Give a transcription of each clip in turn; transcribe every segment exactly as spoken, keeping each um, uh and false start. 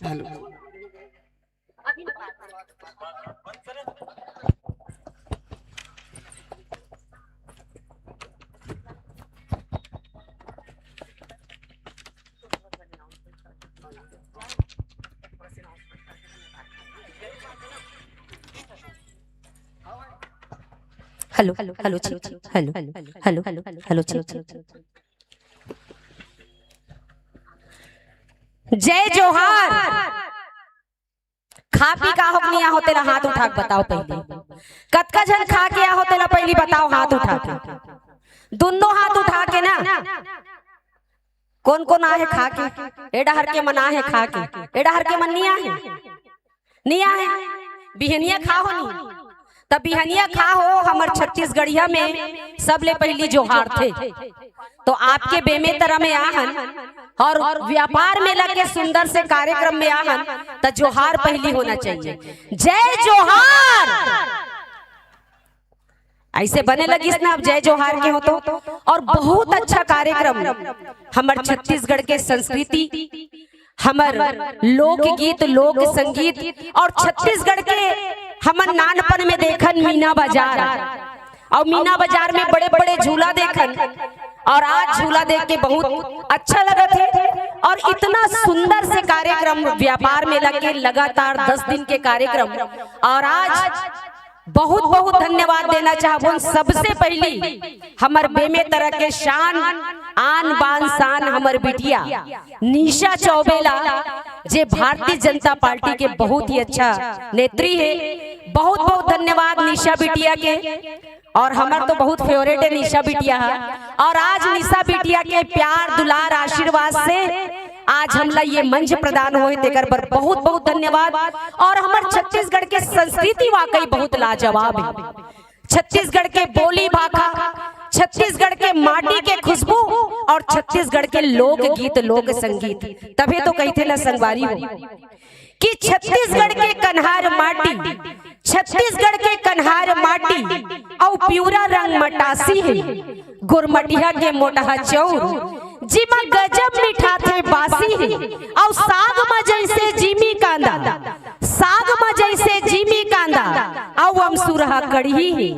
Hello. Hello, hello, hello, check, check, hello, hello, hello, hello, hello, check, check, check. जय जोहार। खा पी का होक निया हो तेला हाथ उठा के बताओ पहली। कतका झन खा के आ हो तेला पहली बताओ हाथ उठा के। दुनो हाथ उठा के ना। कोन कोन आहे खा के? ए डहर के मन आहे खा के? ए डहर के मन निया हे? निया हे? बिहनिया खा हो नी? त बिहनिया खा हो, हमर छत्तीसगढ़िया में सबले पहली जोहार थे। तो आपके बेमेतरा में आहन और व्यापार मेला के सुंदर से कार्यक्रम में आहन, त जोहार पहली होना चाहिए। जय जोहार। ऐसे बने लगिस ना, अब जय जोहार के हो तो। और बहुत अच्छा कार्यक्रम, हमर छत्तीसगढ़ के संस्कृति, हमर लोकगीत, लोक संगीत और छत्तीसगढ़ के हमन नानपन में देखन मीना बाजार, और मीना बाजार में बड़े बड़े झूला देखन, और आज झूला देख के बहुत अच्छा लगत हे। और इतना सुंदर से कार्यक्रम, व्यापार मेला के लगातार दस दिन के कार्यक्रम, और आज बहुत बहुत धन्यवाद देना चाहबो सबसे पहली हमर बेमेतरा के शान, आन बान शान हमर बिटिया निशा चौबे ला, जे भारतीय जनता पार्टी के बहुत ही अच्छा नेत्री हे। बहुत बहुत धन्यवाद निशा बिटिया के। और हमर तो बहुत फेवरेट हे निशा बिटिया हा। और आज निशा बिटिया के प्यार, दुलार, आशीर्वाद से आज हमला ये मंच प्रदान होए, तेकर बर बहुत बहुत धन्यवाद। और हमर छत्तीसगढ़ के संस्कृति वाकई बहुत लाजवाब हे। छत्तीसगढ़ के बोली भाखा, छत्तीसगढ़ के माटी के खुशबू और छत्तीसगढ़ के लोकगीत, लोक संगीत, तभे तो कहिथे ना संगवारी हो कि छत्तीसगढ़ के कन्हार माटी, छत्तीसगढ़ के कन्हार माटी अउ पिवरा रंग मटासी हे, गुरमटिया के मोटहा चौर, जिमा गजब मिठाथे बासी हे, अउ साग म जइसे जिमी कांदा, साग म जइसे जिमी कांदा, अउ अमसुरहा कड़ही हे।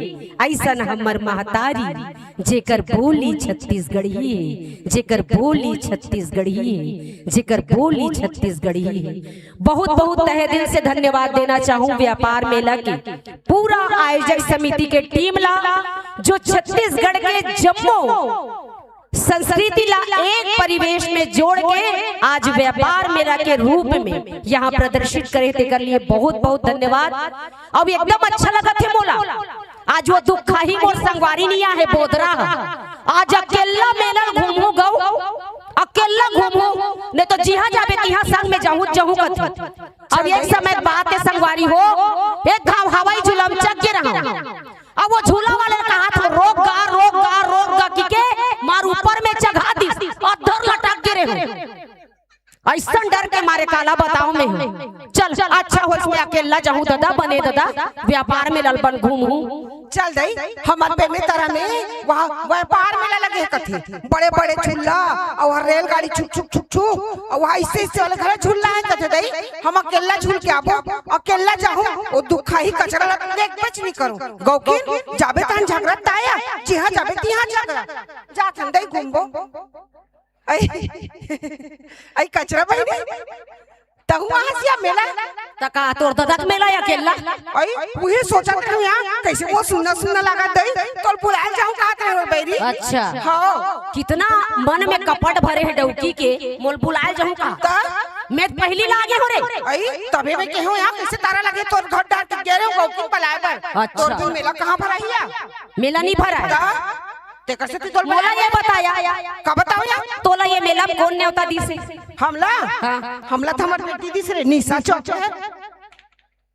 अइसन हमर महतारी, जेकर बोली छत्तीसगढ़ी हे, जेकर बोली छत्तीसगढ़ी हे, जेकर बोली छत्तीसगढ़ी हे। बहुत बहुत तहे दिल से धन्यवाद देना चाहूं व्यापार मेला के पूरा आयोजक समिति के टीम ला, जो छत्तीसगढ़ के जम्मो संस्कृति ला एक परिवेश में जोड़ के आज व्यापार मेला के रूप में यहाँ प्रदर्शित करे, तेकर लिए बहुत बहुत धन्यवाद। अब एकदम अच्छा लगत हे मोला। आज वो दुखा ही मोर संगवारी नइ आहे बोदरा ह। आज अकेल्ला मेला घूमहूं गऊ, अकेल्ला घूमहूं, नहीं तो जिहां जाबे तिहां संग में जाहूं, जाहूं कथे। अब एक समय बात हे संगवारी हो, एक घाव हवाई झूला म चघ गे रहंव। अब वो झूला वाले कहाथे, "रोक गा, रोक गा, रोक गा," कहिके मार ऊपर में चघा दिस, अउ धर लटक गे रहेंव। अइसन डर के मारे काला बतावंव मैं। चल, अच्छा होइस मैं अकेल्ला जाहूं ददा, बने ददा, व्यापार मेला ल अपन घूमहूं। चल दई, हमर बेमेतरा में वहां व्यापार मेला लगे हे कथे, बड़े बड़े झूला, अउ वहां रेलगाड़ी छुक छुक छुक छुक, अउ वहां अइसे अइसे वाले घला झूलना हे कथे दई, हम अकेल्ला झूल के आबो, अकेल्ला जाहूं, वो दुखा ही कचरा ला देखबेच नइ करंव। गौकिन, जाबे तहां झगरा ताया, जिहां जाबे तिहां झगरा। जाथन दई घूमबो। अई, अई कचरा बहिनी, तहूं आहस या मेला? त का तोर ददा के मेला अकेल्ला? अई, उही सोचत रहेंव यार, कइसे वो सुन्ना सुन्ना लागत दई, तोला बुलाय जाहूं कहत रहेंव बहिनी। अच्छा। हां। कितना मन में कपट भरे हे डौकी के, मोला बुलाय जाहूं का? त? मैं पहिली लागे हों रे। अई, तभे मैं कहेंव यार, कइसे तारा लगे तोर घर डहर के गे रहेंव गौकिन बलाय बर। अच्छा। तोर दिन मेला कहां भराही या? मेला नइ भराय। त? तेकर सेती तोला मोला ये बताया। का बतावंव या? तोला ये मेला म कोन नेवता दिस हे? हमला? हां। हमला त हमर बेटी दिस रे, निशा चौबे।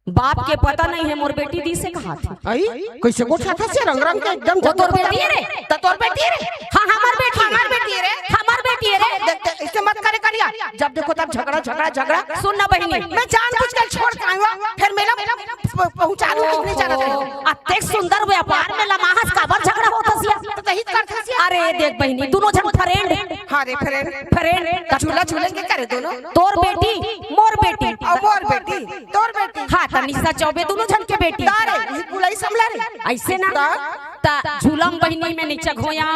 बाप के पता नइ हे, मोर बेटी दिस हे कहाथे। अई, कइसे गोठियाथस रंग रंग के एकदम। वो तोर बेटी हे रे? त तोर बेटी हे रे? हां, हमर बेटी हे। हमर बेटी हे रे? हमर बेटी हे रे? देख, देख, अइसे मत करे करिया। जब देखो तब झगरा, झगरा, झगरा। सुन ना बहिनी। मैं जानबूझ के छोड़ के आय हंव, फेर मेला प-, पहुंचा दूं, कितनी जानत हे। अतेक सुंदर व्यापार मेला म आहस काबर झगरा होथस या? त तहीं कर करथस ये? अरे देख बहिनी, दूनों झन friend। हाँ रे friend। Friend। त झूला झूलेंगे करे दूनों? तोर बेटी, मोर बेटी। अउ मोर बेटी, तोर बेटी। हाँ, त निशा चौबे दूनों झन के बेटी। त रे, ये बुलाई समला रे। अइसे ना? त? त झूलम बहिनी में निचक होया।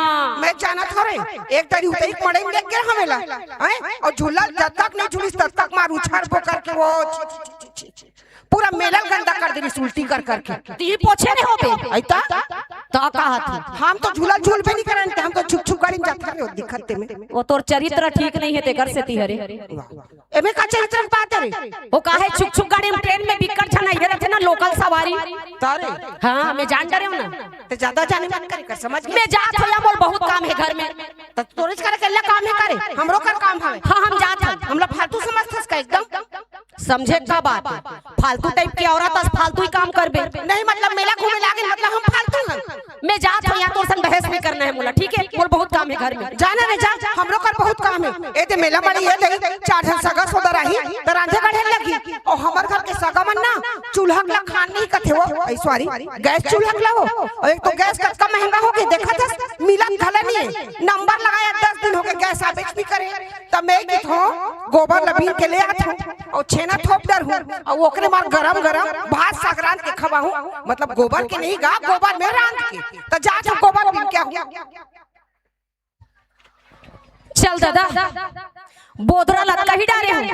मैं जानत हँव रे, एक दरी उतई के मड़ई में देख के हमेला। हैं? अउ झूला जब तक नहीं झूलिस, तब तक मार उछार बोकर के वो। छी, छी, छी, छी, छी। पूरा मेला ल गंदा कर देलिस उल्टी कर कर के। ती पोछे नहीं होबे। अइता? त का कहत हे? हम तो झूला झूलबे नहीं करन, हम तो छुक छुक गाड़ी में जात हन, दिखत ते में। वो तोर चरित्र ठीक नहीं हे, तेकर सेती हरे। एमे का चरित्र के बात हे रे? वो काहे छुक छुक गाड़ी में, train में बिकट झन अइहे रथे ना, local सवारी। तारे? हाँ, मैं जान डरेंव ना। ते ज्यादा जाने मत करे कर, समझ गे? मैं जात हँव या, मोर बहुत काम हे घर में। त तोरेच कर अकेल्ला काम हे करे, हमरो कर काम हवे। हाँ, हम जात हन। हमला फालतू समझथस का एकदम? समझे का बात हे? फालतू type के औरत अस फालतू ही काम करबे। नहीं, मतलब मेला घूमे लागे, मतलब हम फालतू हन? मैं जात हँव, या तोर संग बहस नहीं करना हे मोला, ठीक हे? मोर बहुत काम हे घर में। जा ना रे जा, हमरो कर बहुत काम हे। ए दे मेला बड़ी हे, दे चार झन सगा सोदर आही, त रांधे बाढ़े लगही। अउ हमर घर के सगा मन ना चूल्हा ला खान नहीं कथे वो, ऐ sorry, गैस चूल्हा ला वो। अउ एक तो गैस कतका महंगा होगे, देखत हस, मिलत घला नहीं हे। नंबर लगाया दस दिन होगे, गैस आबेच नहीं करे। त मैं कथँव गोबर ल बीन के ले आथँव अउ छेना थोप डरहूँ अउ ओकरे मार गरम गरम भात साग रांध के खवाहूँ। मतलब गोबर के नहीं गा, गोबर में रांध के। त जाथँव गोबर बीन के आहूँ। चल ददा, बोदरा लतका ही डारे हँव,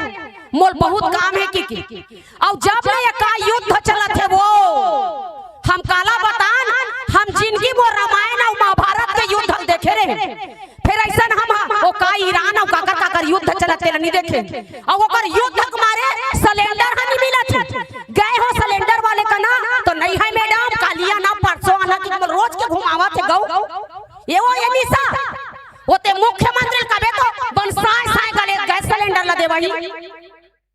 मोर बहुत काम हे कि, कि। अउ जब ले एका युद्ध चलत हे वो, हम काला बतान, हम जिनगी मोर रामायण अउ महाभारत के युद्ध ल देखे रहेन। फेर अइसन हम हा, ओ का ईरान अउ काकर काकर युद्ध चलत तेला नहीं देखे। अउ ओकर युद्ध के मारे सिलेंडर हा नहीं मिलत हे। गए हँव सिलेंडर वाले कना, त नहीं हे madam, काली आना परसों आना कि रोज के घुमावत हे गउ। ए वो ए निशा, ओ ते मुख्यमंत्री ल कबे तो बन साँय साँय गले गैस सिलेंडर ला देवही।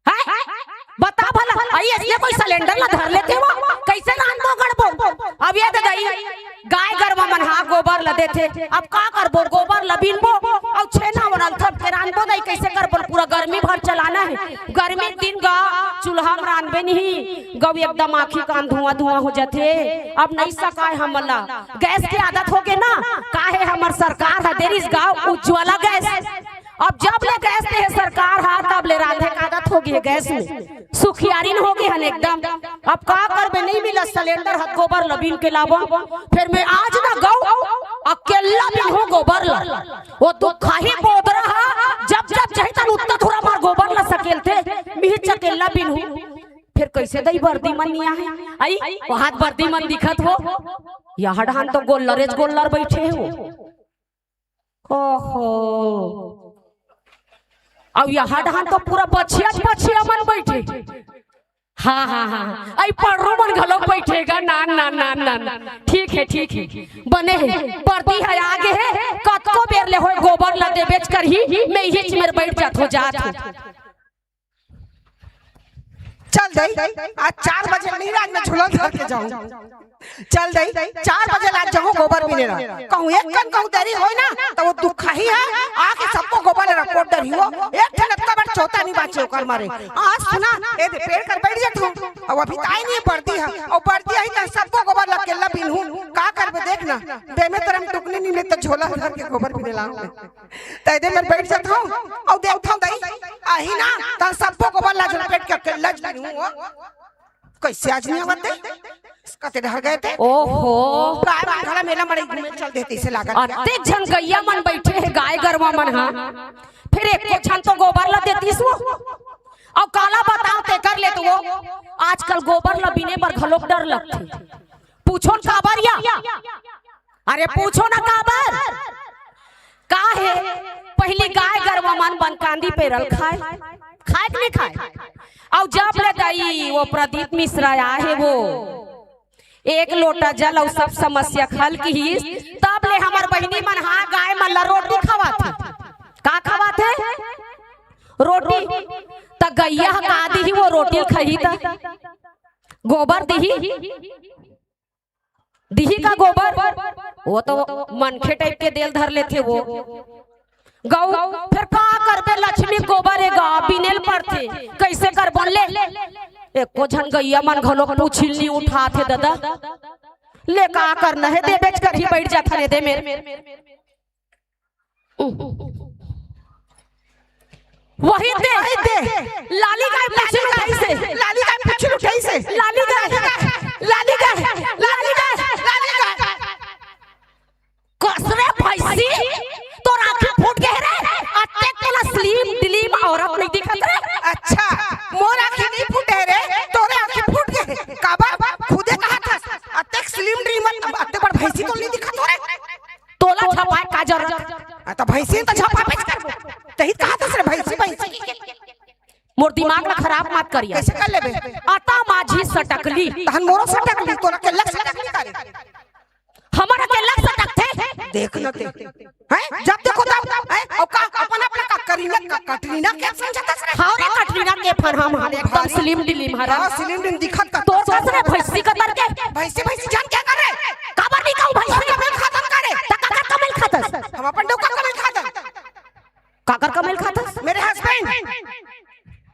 हैं? बता भला, अई अइसने कोई सिलेंडर ला धर लेथे वो? कइसे रांधबो गढ़बो? अब ए दे दई, गाय गरवा मन हा गोबर ला देथे, अब का करबो? गोबर ला बीनबो अउ छेना ओला ल थप के रांधबो दई, कइसे करबो? पूरा गर्मी भर चलाना हे, गर्मी के दिन गा चूल्हा में रांधबे नहीं, गउ एकदम आँखी कान धुआँ धुआँ हो जाथे। अब नहीं सकाय हमला, गैस के आदत होगे ना, काहे हमर सरकार हा दे रिहिस गा उज्ज्वला गैस। अब जब ले गैस दे हे सरकार हा, तब ले रांधे के आदत होगे हे गैस में। सुखियारिन होगे हन एकदम। अब का करबे, नहीं मिलत सिलेंडर हा, गोबर ला बीन के लाबो। फेर मैं आज ना गउ, अकेल्ला बीनहूँ गोबर ला। ओ दुखाही बोदरा हा, जब जब जाही तब उत्ता धुरा मार गोबर ला सकेलथे, मिहिच अकेल्ला बीनहूँ। फेर कइसे दई बरदी मन निया हे? अई, ओ हा त बरदी मन दिखत वो। या डहन तो गोल्लरेच गोल्लर बइठे हे वो। ओहो। अउ या डहन तो पूरा बछियाच बछिया मन बइठे। हाँ, हाँ, हाँ, हाँ। अई पड़रू मन घलो बइठे गा। ना, ना, ना, ना, ना। ठीक हे, ठीक हे। बने हे। बरदी हा आगे हे। कतको बेर ले होय गोबर ला देबेच करही। मैं इहीच मेर बइठ जात हँव, जात हँव। चल दई, आज चार बजे नहीं, आज मैं झूला धर के जाहूँ। चल दई, चार बजे आज जाहूँ गोबर बीने ला। कहूँ एक कन कहूँ देरी होय ना, त ओ दुखाही हा आके सबको गोबर ला रपोट डरही वो। एक ठन अतका बड़ चोता नहीं बाँचे ओकर मारे। आज सुना, ए दे पेड़ कर बइठ जात हँव। अउ अभी त आय नहीं हे बरदी हा। अउ बरदी आही त सबको गोबर ला अकेल्ला बीनहूँ। का करबे देख ना। दे में तरम टुकनी नहीं मिले त झोला धर के गोबर बीने ला। त ए दे मेर बइठ जात हँव, अउ देखत हँव दई, आही ना, त सबको गोबर ला झोला पेट के अकेल्ला बीनहूँ। कइसे आज नहीं आवत हे? कते डहर गे ते? ओहो। प्राय मन घला मेला मड़ई घूमे चल देथे, अइसे लागत हे। अतेक झन गइया मन बइठे हे, गाय गरवा मन हा। फेर एको झन तो गोबर ला देतिस वो। अउ काला बतावँव तेकर ले तो वो। आजकल गोबर ला बीने बर घलोक डर लगथे। पूछो न काबर या? अरे पूछो ना काबर? का हे, पहिली गाय गरवा मन बनकांदी पेरल खाय, खाय कि नहीं खाय? अउ जब ले दई वो प्रदीप मिश्रा आय हे वो, एक लोटा जल अउ सब समस्या के हल किहिस, तब ले हमर बहिनी मन हा गाय मन ला रोटी खवाथे। का खवाथे? रोटी। त गइया हा का दिही वो रोटी ल खही त? गोबर दिही? दिही का गोबर? वो तो मनखे type के दे ल धर लेथे वो। गउ, फेर का करबे, लक्ष्मी गोबर ए गा, बिने ल परथे। कइसे करबो ले? एको झन गइया मन घलो पूछी ल नहीं उठाथे ददा। ले का करना हे, देबेच करही, बइठ जाथन ए दे मेर। वही दे। वही दे। लाली गाय पूछी उठाइसे। लाली गाय पूछी उठाइसे। लाली गाय। लाली गाय। लाली गाय। लाली गाय। कस रे भैंसी, तोर आँखी फूट गे रे। अतेक तोला slim slim औरत नइ दिखत रे। अच्छा, मोर आँखी नइ फूटे रे, तोरे आँखी फूट गे। काबर? खुदे कहत हस, अतेक slim slim, अतेक बड़ भैंसी तोला नइ दिखत हो रे। तोला झपाए का जरूरत? आ, त भैंसी त झपाबेच करबो। तही कहत हस रे भैंसी, भैंसी। मोर दिमाग ला खराब मत करिया। कइसे कर लेबे? अता माझी सटकली। तहन मोरो सटकली, तोला के लग सटकली करे। हमर के लग सटकथे। देख न ते। हैं? जब देखो तब, हैं? अउ का, अपन अपना का करीना, का कटरीना कैफ समझत हस रे? हाँ रे, कटरीना कैफ हन हम, हम एकदम slim slim हरन। हाँ, slim slim दिखत का। तोर कस रे भैंसी कतर के। भैंसी, भैंसी जान क्या कर रे? काबर नइ कहूँ भैंसी? कमेल खाथन का रे? त काकर कमेल खाथस? हम अपन डौका कमेल खाथन। काकर कमेल खाथस? मेरे husband।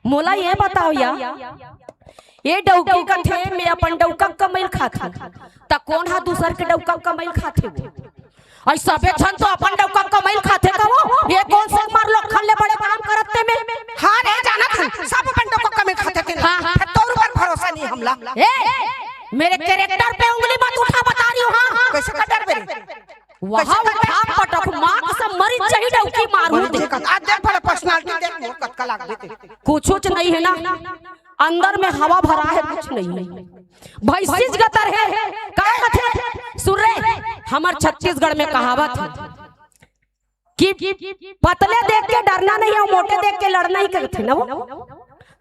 मोला ये बताव या, ये डौकी कथे, मैं अपन डौका कमेल खाथंव, त कोन हा दूसर के डौका कमेल खाथे वो? अई सबे झन तो अपन डौका कमेल खाथे का वो? ये कोन से मार लोग खल्ले बड़े काम करत ते में? हाँ रे, जानत हन, सब अपन डौका कमेल खाथे ते। हाँ, हाँ। फेर तोर ऊपर भरोसा नइ हमला। ए, मेरे character पे उंगली मत उठा, बता रही हूँ, हाँ। कइसे कर डरबे रे? वहाँ उठा पटक, माँ कसम मरी जाही डौकी मारू मरी दे। जे का, आज देख भला personality देख मोर कतका लागबे ते। कुछ उच नइ हे ना, अंदर में हवा भरा हे, कुछ नइ हे। भैंसीच गतर हे, का कथे? सुन रे, हमर छत्तीसगढ़ में कहावत हे कि पतले देख के डरना नहीं हे, मोटे देख के लड़ना ही कथे ना वो।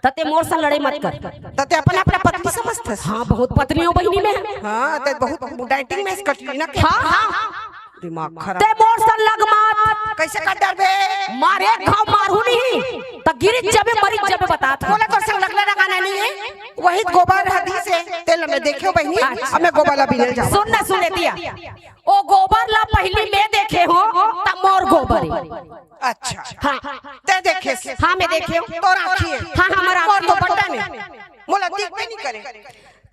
त ते मोर सन लड़ई मत कर। त ते अपन आप ला पतली समझथस? हाँ, बहुत पतली हो बहिनी मैं। हाँ, ते बहुत dieting में कटरीना के। हाँ, हाँ। दिमाग खराब। ते मोर सन लग मत। कइसे कर डरबे? मार एक घाव मारहूँ नहीं, त गिर जबे, मरी जबे बतात हँव। मोला तोर सन लगना लगाना नइ हे। वही गोबर हदी से तेल में देखे बहिनी, अच्छा। अब मैं गोबर ला बिने ल जावँव। सुन ना, सुन ले दिया। ओ गोबर ला पहिली मैं देखे हँव, त मोर गोबर हे। अच्छा। हाँ। ते देखे से? हाँ, मैं देखे हँव। तोर आँखी हे? हाँ, हमर आँखी हे। मोर तो बट्टा नहीं। मोला दिखबे नइ करे।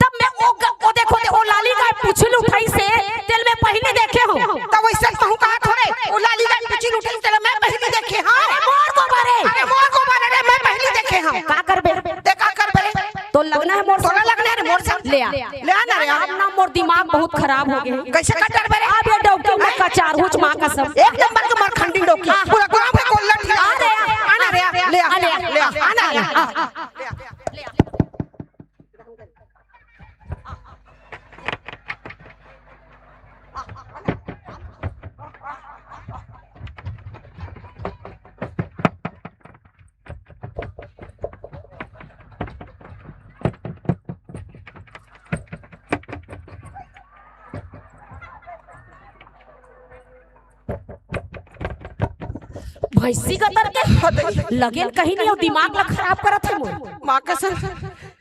तब मैं ओ ग-, ओ देखो, ओ लाली गाय पूछी ल उठाइसे, तेला मैं पहिली देखे हँव। तब वइसे कहूँ कहा थोरे, ओ लाली गाय पूछी ल उठाइसे, तेला मैं पहिली देखे हँव। अरे मोर गोबर हे। अरे मोर गोबर हे रे, मैं पहिली देखे हँव। का करबे? ते का करबे रे? तोला लगना हे मोर सन? तोला लगना हे रे मोर सन? ले आ। ले आ ना रे, आ। अब ना मोर दिमाग बहुत खराब हो गे हे। कइसे कर डरबे रे? अब ये डौकी मैं कचारहूँच माँ कसम। एक नंबर के मरखंडी डौकी। हाँ। पूरा गाँव में गोल्लर ठिला। आ रे, आ। आ ना रे, आ। ले आ। आ ले आ। ले आ। आ ना रे, आ। भैंसी कतर के। हाँ, दई। लगेन कहीं नहीं, अउ दिमाग ला खराब करत हे मोर। माँ कसम,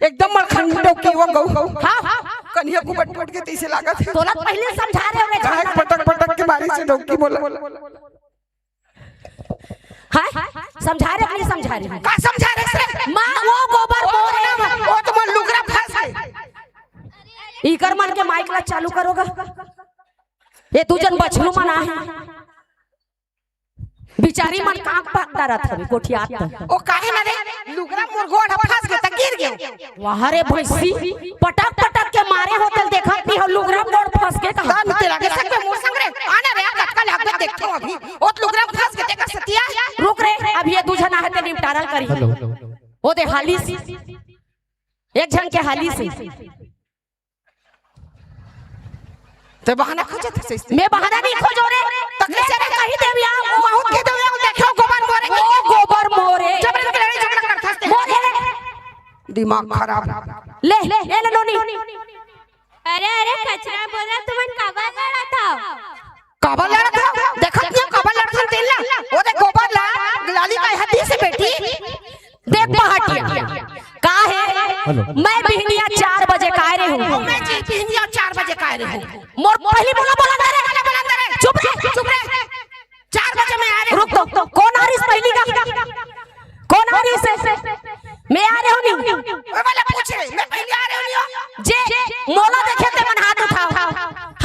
एकदम मरखंडी डौकी वो गऊ। हाँ, हाँ। कनिहा को बट बट के तइसे लागत हे। तोला पहिले समझा रहे हो रे। काहे पटक पटक के मारिस डौकी मोला। हाँ? समझा रहे हो कि नहीं समझा रहे हो? का समझा रहे से? माँ, वो गोबर वो मोर हे। ना, वो तो मोर लुगरा फँस गे। इकर मन के माइक ला चालू करो गा। ये दू झन बछरू मन आहे। बिचारी मन काम पकड़ा रहा था, कोठियात था। ओ काहे ना रे, लुगरा मोर गोड़ ह फँस गे त गिर गे। वाह रे भैंसी, पटक पटक के मारे होते ल देखत नहीं हो, लुगरा गोड़ फँस गे कहाँ? दान तेरा के संग में मोर संग रे, आना रे, कतका लागत देखथँव अभी। ओ त लुगरा फँस गे देखा सतिया। रुक रे, अभी ये दू झन आहे ते निपटारा ल करी। हेलो। ओ दे हालिस। एक झन के हालिस। ते बहाना खोजत हस अइसे। मैं बहाना नहीं खोजों रे। त कइसे रे? कही देविया, वो बहुत के देविया, वो देखो गोबर मोर हे। ओ गोबर मोर हे। जबरन के लड़ाई झगड़ा करत हस ते। मोर हे। दिमाग खराब। ले, ले, ले नोनी। अरे, अरे, कचरा बोला, तुमन काबर लड़त हव? काबर लड़त हव? देखत नहीं हव काबर लड़थन तेन ला? ओ दे गोबर ला, लाली का हदी से बेटी। देख पहाटिया, का हे? हेलो। मैं बिहनिया चार बजे काय रहे हँव। मैं जी बिहनिया चार बजे काय रहे हँव। मोर पहिली बोला, बोला ना रे, बोला ना रे। चुप रे, चुप रे। चार बजे मैं आय रहे हँव। रुक तो, कोन आ रहिस पहिली का? कोन आ रहिस? मैं आय रहे हँव नहीं। ओए वाला पूछ रे, मैं पहिली आय रहे हँव नहीं। जे मोला देखे ते मन हाथ उठाव।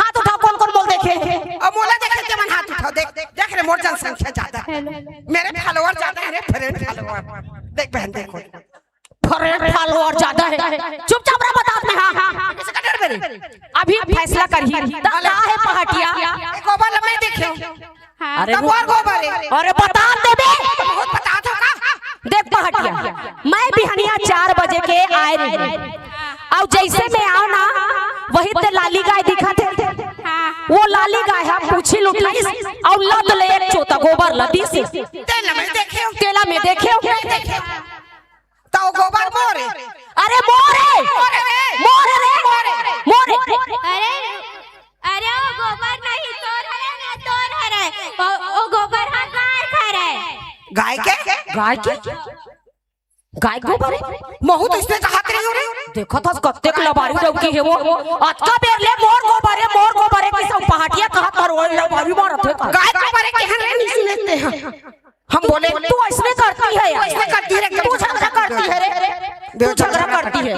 हाथ उठाव, कोन कोन मोला देखे? अब मोला देखे ते मन हाथ उठाव। अरे मोर जनसंख्या ज्यादा है, मेरे फॉलोअर ज्यादा है रे, फ्रेंड फॉलोअर। देख बहन, देखो, फ्रेंड फॉलोअर ज्यादा है। चुपचाप रह, बता मैं। हाँ, हाँ, हाँ। किसका डर मेरे? अभी फैसला करही। त का है पहाटिया? ए, गोबर ल मैं देखे हूँ। हाँ। अरे तब रुक। और गोबर है। अरे बता देबे। बहुत बता दो का? देख पहाटिया, मैं बिहनिया चार बजे के आए रहे, अउ जैसे मैं आव ना, वही ते लाली गाय दिखत हे। हाँ। वो लाली गाय ह पूछी लुटिस अउ लद ले एक चोता गोबर ल दिस। तेला मैं देखे हूँ। तेला मैं देखे हूँ। मैं देखे हूँ। त वो गोबर मोर हे। अरे मोर हे। मोर हे रे। मोर हे रे। मोर हे। अरे, अरे वो गोबर नहीं तोर हरे ना, तोर हरे। वो, वो गोबर ह गाय हरे। गाय के? गाय के? गाय गोबर हे? महू तो इसने कहात रही हूँ रे। देखत हस कतेक लबारी डौकी हे वो। अतका बेर ले मोर गोबर हे, मोर गोबर हे, किसम पहाटिया कहत हर, ओए लबारी मारत हे का? गाय गोबर हे, केहन रे, नहीं सुने ते हैं। हम बोले, तू ऐसने करती है यार। ऐसने करती है, तू झगड़ा करती है रे। तू झगड़ा करती है।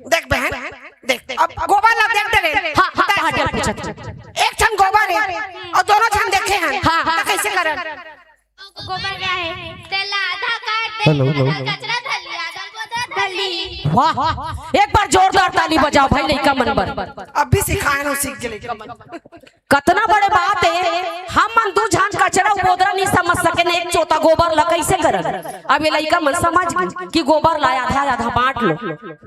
देख बहन, देख, अब गोबर ला देख डरे। हाँ, हाँ, पहाटिया पूछत हे। एक झन गोबर हे अउ दोनों झन देखे हैं। हाँ, हाँ। त कैसे करन? गोबर का है, तेला आधा काट दे, हेलो, हेलो। आधा कचरा धर लिया, आधा गोबर धर ली। वाह, एक बार जोरदार ताली बजाओ भाई लइका मन बर। अब भी सिखाए हो, सीख के लइका मन। कतना बड़े बात हे, हम मन दू झन कचरा अउ बोदरा नहीं समझ सके न, एक चोता गोबर ला कैसे करन? अब ये लइका मन समझ गे कि गोबर ला आधा आधा बांट लो।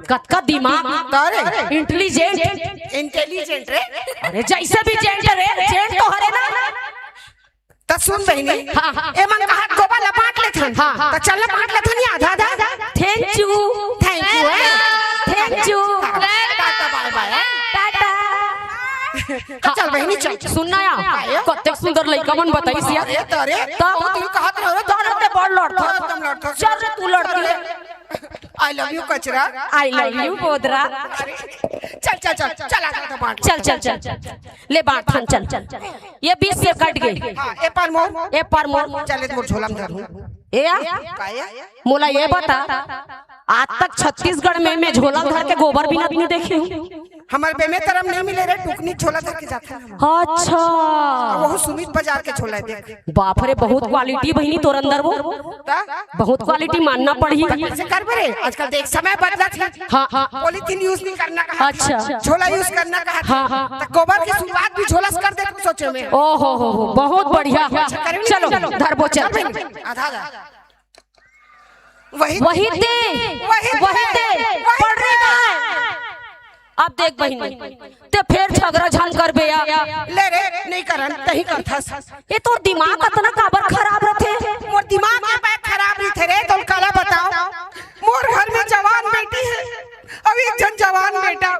कतका दिमाग, अरे। इंटेलिजेंट। इंटेलिजेंट रे। अरे जैसे भी जेंट रे, जेंट तो हरे ना। त सुन बहिनी, हाँ, हाँ। एमन कहा गोबर ला बांट लेथन। हाँ, हाँ। त चल ना बांट लेथन ये आधा आधा। Thank you। Thank you, है। Thank you। टाटा बाय बाय, है। टाटा। त चल बहिनी चल। सुन ना यार, आयो। कतेक सुंदर लइका मन बताइस यार। अरे त अरे, त तू कहत रहो रे, तोहर ते बड़ लड़थस। एकदम लड़थस। चल रे तू लड़थस। I love you कचरा। I love you बोदरा। चल चल चल चल, आधा आधा बांट। चल चल चल चल। ले बांट थन चल। ये बीच से कट गे। हाँ, ए पार मोर। ए पार मोर। चल, ए मोर झोला में धरहूँ। ए आ? का ए? मोला ये बता, आज तक छत्तीसगढ़ में मैं झोला धर के गोबर बिनत नहीं देखे हूँ। हमर बेमेतरा म नहीं मिले रे, टुकनी झोला धर के जाथे ना। अच्छा। वो सुमित बाजार के झोला हे, देख। बाप रे, बहुत क्वालिटी बहिनी तोर अंदर वो। त? बहुत क्वालिटी मानना पड़ही। त कैसे करबे रे? आजकल देख समय बदलत हे। हाँ, हाँ। पॉलीथीन यूज़ नहीं करना कहा। अच्छा। झोला यूज़ करना कहा। हाँ, हाँ। त गोबर की शुरुआत भी झोला से कर दे, सोचे में। ओ हो हो हो, बहुत बढ़िया। चलो, धरबो चल। आधा आधा। वही वही ते, वही वही ते, ते, वही पढ़ रही ते। ना। अब देख बहिनी, ते फेर झगरा झन करबे या। ले रे, नहीं करन, तहीं करथस। ये तोर दिमाग अतना काबर खराब रथे? मोर दिमाग के बैग खराब रथे रे, तोर काला बताओ। मोर घर में जवान बेटी हे, अउ एक झन जवान बेटा,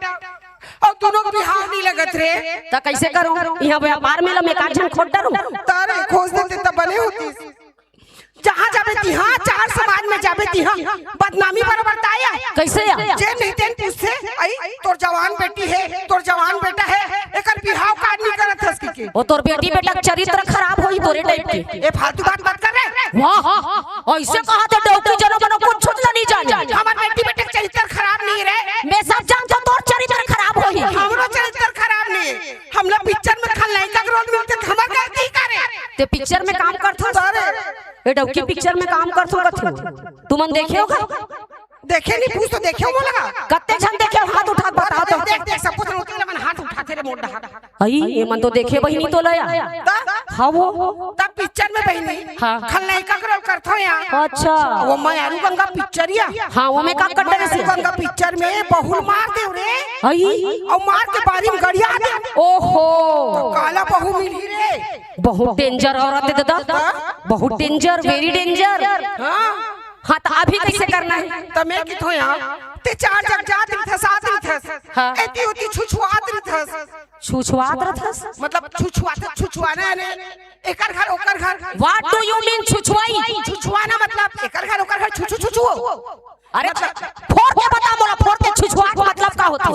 अउ दूनों के बिहाव नहीं लगत रे। त कैसे करूं? यहाँ व्यापार मेला में एकाध झन खोज डरूं। तारे खोज देते त बने होतीस। जहाँ जाबे तिहाँ, चार समाज में जाबे तिहाँ, बदनामी बरोबर ताया। कैसे या? जे नहीं तेन पूछथे, "अई, तोर जवान बेटी हे, तोर जवान बेटा हे, एकर बिहाव काहे नहीं करत हस?" कहिके। ओ तोर बेटी बेटा के चरित्र खराब होही तोरे टाइप के। ए फालतू बात मत कर रे। वाह, ऐसे कहा तो डौकी जनो मनो कुछ छुट नहीं जाने। हमर बेटी बेटा के चरित्र खराब नहीं रे। मैं सब जानथों तोर चरित्र खराब होही। हमरो चरित्र खराब नहीं। हमला पिक्चर में खलनायिका के रोल मिलथे त हमर गलती का रे? ते पिक्चर में काम करथस? अरे। ए डौकी पिक्चर में काम करथस कथू। तुमन देखे हो का? देखे नहीं, पूछ तो देखे हो मोला। कत्ते झन देखे हो? हाथ उठा के बताओ तो। देख, देख, सब कुछ होते लगन हाथ उठाथे रे मोर डहार। अई, ये मन तो देखे बहिनी तो लया। त? हाँ वो। त पिक्चर में बहिनी। हाँ। खलनायिका के रोल करथों या। अच्छा। वो मयारू गंगा पिक्चर या। हाँ, वो में का करत रहे से? गंगा पिक्चर में बहू ल मार देव रे। अई। अउ मार के बारी में गड़िया दे। ओहो। त काला बहू मिलही रे। बहुत डेंजर औरत हे दादा। हाँ? बहुत डेंजर, very danger। हाँ। हाँ, त अभी कैसे करना हे? त मैं किथों या, ते चार जग जात रहिथस, आत रहिथस। हाँ। एती ओती छुछुआत रहिथस। छुछुआत रहिथस? मतलब छुछुआत, छुछुआना हे ने। एकर घर, ओकर घर। What do you mean छुछुआई? छुछुआना मतलब एकर घर, ओकर घर, छुछु, छुछु। अरे, फोड़ के बता मोला, फोड़ के छुछुआत मतलब का होथे?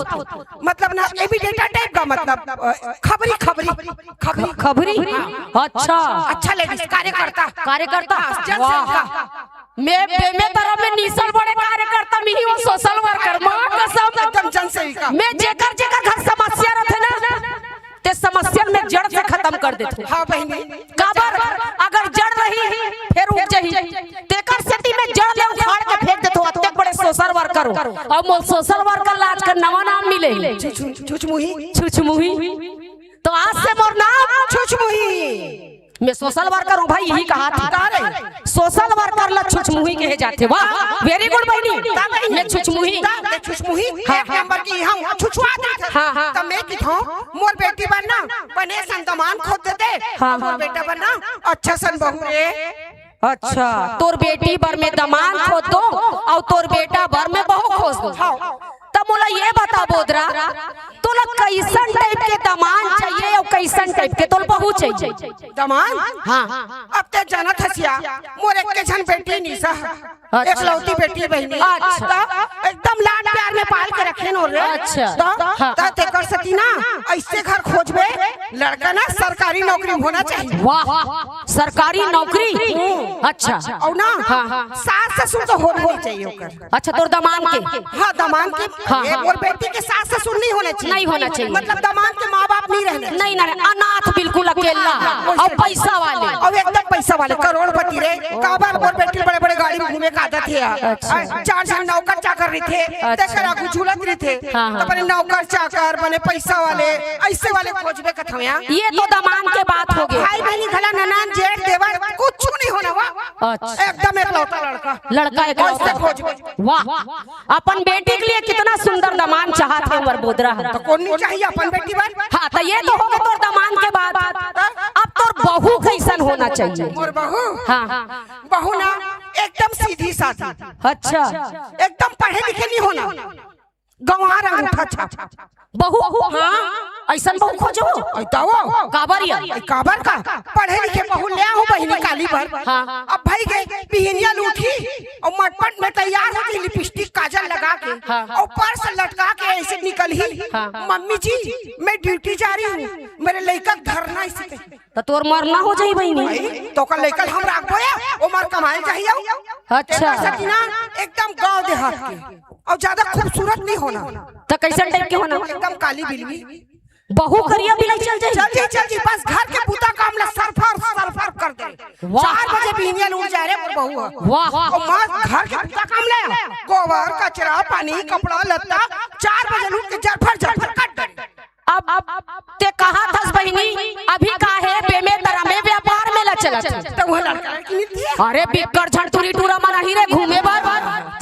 मतलब ना, ये भी डेटा टाइप का मतलब, अ, खबरी, खबरी, खबरी। ख-, खबरी? हाँ। अच्छा। अच्छा लेडीज, कार्यकर्ता। कार्यकर्ता? हाँ, जनसेविका। वाह। मैं, मैं, मैं तरफ में नीसर बड़े कार्यकर्ता मिली हूँ, सोशल वर्कर, माँ कसम। एकदम जनसेविका। मैं जेकर, जेकर घर समस्या रहिथे ना, ते समस्या में जड़ से खतम कर देथो। हाँ बहिनी। काबर? अगर जड़ रही, फेर उठ जाही। तेकर सेती में जड़ ले उखाड़ के फेंक देथो। अतेक बड़े सोशल वर्कर हो, अउ मोर सोशल वर्कर ला आजकल नवा नाम मिले हे। छुछ-, छुछ-, छुछमुही। छुछमुही। तो आज से मोर नाम छुछमुही। मैं सोशल वर्कर हूँ भाई, यही कहा था। का रे? सोशल वर्कर ला छुछमुही कहे जाथे। वाह, very good बहिनी। का बहिनी? मैं छुछमुही। का? मैं छुछमुही? हाँ, एक हाँ। नंबर की हम छुछुआ देथे। हाँ, हाँ। त मैं किथों, मोर बेटी बर ना बने सन दमांद खोज देते, हाँ, मोर हाँ। बेटा बर ना अच्छा सन बहू रे। अच्छा, तोर बेटी बर में दमांद खोज दो अउ तोर बेटा बर में बहू खोज दो। हाँ। त मोला ये बता बोदरा, तोला कइसन टाइप के दमांद चाहिए अउ कइसन टाइप के तोला बहू चाहिए? दमांद? हाँ। अब ते जानत हस या, मोर एक के झन बेटी निशा, अच्छा। एकलौती बेटी बहिनी। अच्छा। त एकदम लाड प्यार में पाल के रखे नोर रे। अच्छा। त, हाँ। त तेकर सेती ना, अइसे घर खोजबे, लड़का ना सरकारी नौकरी में होना चाहिए। वाह, सरकारी नौकरी? हम्म। अच्छा। अउ ना, हाँ, हाँ। सास ससुर तो होना नहीं चाहिए ओकर। अच्छा, तोर दमांद के? हाँ, दमांद के। हाँ, ए, हाँ। मोर बेटी के सास ससुर नहीं होना चाहिए। नहीं होना चाहिए। मतलब दमांद के माँ बाप नहीं रहना चाहिए। नहीं, नहीं, अनाथ बिल्कुल अकेला। हाँ, अउ पैसा वाले। अउ एकदम पैसा वाले, करोड़पति रे। काबर मोर बेटी बड़े-बड़े गाड़ी में घूमे के आदत हे। अच्छा। आ, चार झन नौकर चाकर रहिथे, अच्छा। तेकर आगू झूलत रहिथे। हाँ, हाँ। त बने नौकर चाकर, बने पैसा वाले, अइसे वाले खोजबे कथौं या। ये तो दमांद के बात हो गई। भाई बहिनी घला ननद जेठ देवर कुछ नहीं होना हुआ। अच्छा। एकदम एकलौता लड़का। लड़का एकलौता। अइसे खोजबे। वाह। अपन बेटी के लिए कितना सुंदर दमांद चाहत हे हमर बोदरा ह। त कोन नहीं चाहिए अपन बेटी बर? हाँ, त ये तो हो गे तोर दमांद के बात। अब तोर बहू कइसन होना चाहिए? मोर बहू? हाँ। बहू ना एकदम सीधी सादी। अच्छा। एकदम पढ़े लिखे नहीं होना। गंवार अंगूठा छाप। बहू, हाँ, अइसन बहू खोजो। अइता वो। काबर या? ए, काबर का? पढ़े लिखे बहू ले आहूँ बहिनी काली बर। हाँ। अब भई गे, बिहनिया ल उठही अउ मटपट में तैयार होके लिपस्टिक काजल लगा के हाँ। अउ पर्स लटका के अइसे निकलही। हाँ। "मम्मी जी, मैं ड्यूटी जा रही हूँ, मेरे लइका के धरना हे इसी पे।" त तोर मरना हो जाही बहिनी। भाई, त ओकर लइका ल हम राखबो या, ओमर कमाए ल जाही अउ। अच्छा। तेकर सेती ना एकदम गाँव देहात के। अउ ज्यादा खूबसूरत नहीं होना। त कइसन टाइप के होना? एकदम काली बिलवी। बहू करिया बिलाई चल जाही? चल जाही, चल जाही, बस घर के बुता काम ला सरफर, सरफर कर दे। वाह। चार बजे बिहनिया ल उठ जाए रे मोर बहू ह। वाह। अउ मस्त घर के बुता काम ला, गोबर, कचरा, पानी, कपड़ा, लत्ता, चार बजे ल उठ के जरफर, जरफर कर दे। अब, अब ते कहाथस बहिनी, अभी का हे, बेमे तरा में व्यापार मेला चलत हे। त वो लड़का लड़की मिलती है। अरे बिक्कट झन टूरी टूरा मन आही रे घूमे बर।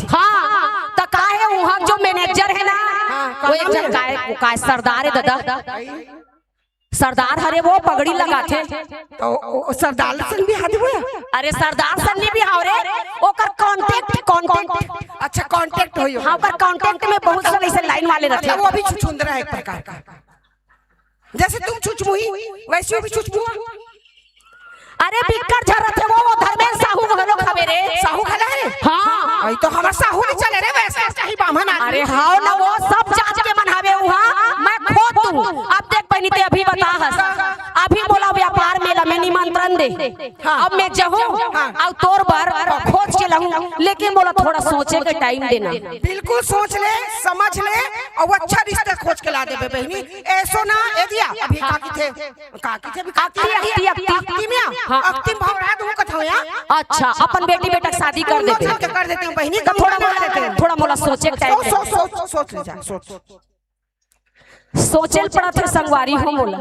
हाँ, त का हे, उहाँ जो मैनेजर हे ना, हाँ, वो एक झन काय, काय सरदार हे दादा। सरदार हरे वो पगड़ी लगाथे। त ओ, ओ सरदार सन बिहा देबो या? अरे सरदार सन नहीं बिहाव रे, ओकर कॉन्टैक्ट, कॉन्टैक्ट। अच्छा, कॉन्टैक्ट होई ओकर। हाँ, ओकर कॉन्टैक्ट में बहुत सारे अइसे लाइन वाले रहिथे। मतलब वो भी छुछुंदरा है एक प्रकार का। जैसे तुम छुछमुही, वैसे वो भी छुछमुहा। अरे बिक्कट झन रहिथे वो, वो धर्मेंद्र साहू घलो हवे रे। साहू घला हे? हाँ। अई तो हमर साहू भी चले रे, वैसे चाही बाम्हन आदमी। अरे हाँ ना, वो सब जात के मन हवे उहाँ, मैं खुद हूँ। अब देख बहिनी, ते अभी बताहस, अभी मोला व्यापार मेला में निमंत्रण दे। हाँ। अब मैं जाहूँ, हाँ। अउ तोर बर खोज के लाहूँ, लेकिन मोला थोड़ा सोचे के टाइम देना। बिल्कुल सोच ले, समझ ले, अउ अच्छा रिश्ता खोज के ला देबे बहिनी। ऐसो ना, ए दिया, अभी का किथे, का किथे भी अक्ति, अक्ति, अक्ति। अक्ति में, हाँ। अक्ति में भौरा दूँ कथौं या। अच्छा, अपन बेटी बेटा के शादी कर देबे। कर देते हैं बहिनी, तो थोड़ा मोला, थोड़ा मोला सोचे के टाइम दे। सोच, सोच, सोच, सोच ले जा, सोच। सोचे ल पड़त हे संगवारी हो मोला।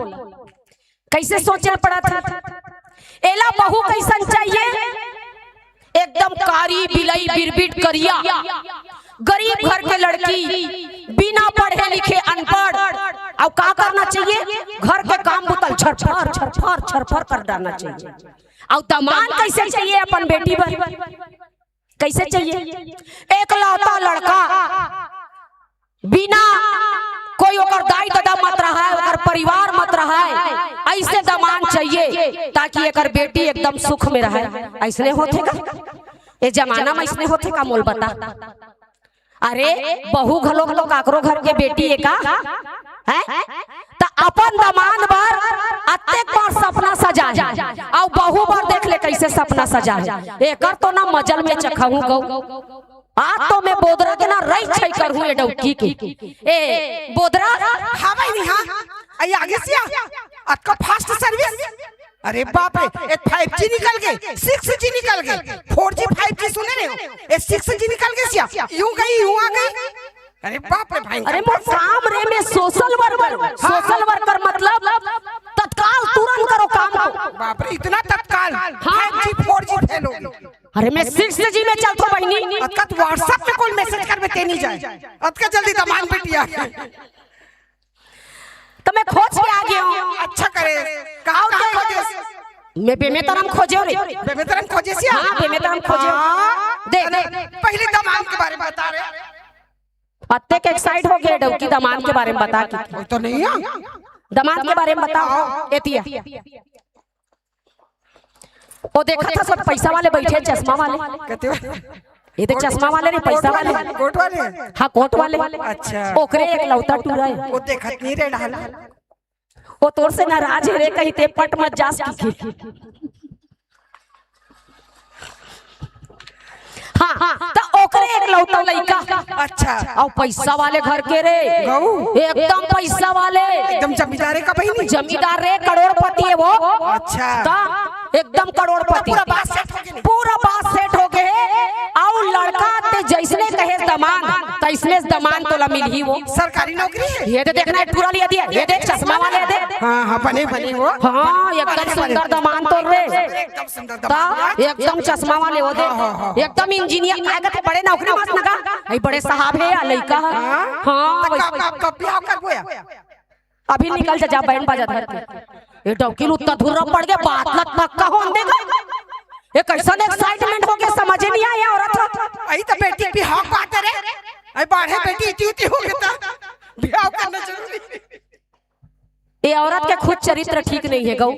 कइसे सोचे ल पड़त हे? एला बहू कइसन चाहिए? एकदम कारी बिलई बिरबिट करिया, गरीब घर के लड़की, बिना पढ़े लिखे अनपढ़। अउ का करना चाहिए? घर के काम बुता ल झरफर, झरफर, झरफर कर डारना चाहिए। अउ दमांद कइसे चाहिए अपन बेटी बर? कइसे चाहिए? एकलौता लड़का, बिना कोई ओकर दाई ददा मत रहय, ओकर परिवार मत रहय, अइसे दमांद चाहिए ताकि एकर बेटी एकदम सुख में रहय। अइसने होथे का? ए जमाना में अइसने होथे का? मोला बता। अरे, बहू घलो तो काकरो घर के बेटी ए का? हैं? त अपन दमांद बर अतेक बार सपना सजाय हे, अउ बहू बर देख ले कइसे सपना सजाय हे। एकर तो ना मजल में चखहूँ गऊ। आज तो मैं बोदरा के ना रई छई करहूं ए डौकी के। ए बोदरा। हाँ भाई, नहीं, हाँ। आई आगे से आ। अतका fast service। अरे बाप रे, ए five G निकल गए, six G निकल गए, four G, five G सुने रहे हो? ए six G निकल गए सिया, यूं गई, यूं आ गई। अरे बाप रे भाई। अरे मोर काम रे, मैं social worker, social worker मतलब तत्काल तुरंत करो काम को। बाप रे, इतना तत्काल। हाँ। Five G, four G fail हो गई। अरे मैं six G में चलथो बहिनी। अतका तो WhatsApp में कोई message करबे ते नहीं जाए। अतका जल्दी दमान बेटी आ गई। तो मैं खोज के आ गया हूँ। अच्छा करे। कहाँ, कहाँ खोजे? मैं बेमेतरम खोजे रे। बेमेतरम खोजे सिया? हाँ, बेमेतरम खोजे। हाँ। दे, अरे, दे। पहले दमान के बारे में बता रे। अत्ते के excite हो गए डौकी दमान के बारे में बता के। वो तो नहीं है। दमान के बारे में बताओ। एतिया। ओ देखा था सब पैसा वाले बैठे, चश्मा वाले। कहते हो? ये तो चश्मा वाले नहीं, पैसा वाले। कोट वाले? हाँ, कोट वाले। अच्छा। ओकरे एकलौता टूरा है। वो देखत नहीं रे ढाल। वो तोर से नाराज है रे, कहीं ते पट मत जास की। हाँ, हाँ, तो ओकरे एकलौता लइका। अच्छा। अउ पैसा वाले घर के रे। गऊ? एकदम पैसा वाले। एकदम जमींदारे का बहिनी? जमींदार रे, करोड़पति है वो। अच्छा। तो एकदम करोड़पति। पूरा बात set हो गई। पूरा बात set हो गए। अउ लड़का ते जैसने कहे दमान, तैसने दमान तोला मिलही वो। सरकारी नौकरी है? ये दे देखना है, टूरा लिया दिया। ये देख चश्मा वाले, ये देख। हाँ, हाँ, बने, बने वो। हाँ, एकदम सुंदर दमान तोर रे। एकदम सुंदर ता, दमान। एकदम चश्मा वाले वो दे। हाँ, हाँ, हाँ। एकदम engineer, आएगा तो बड़े नौकरी मास नगा। भाई बड़े साहब है या लइका है। हाँ? हाँ, तो वही। कब, कब, कब ब्याह करबो या? अभी निकल जा, जा बैंड बाजा धर के। ये डौकी उत्ता धुर्रा पड़ गए, बात लत पक्का होन देगा। ये कैसन excitement हो गया, समझ नहीं आया औरत। आई तो बेटी बिहाव बात रे। आई बाढ़े बेटी इति उति हो गया था। बिहाव करना जरूरी। ये औरत के खुद चरित्र ठीक नहीं है गऊ।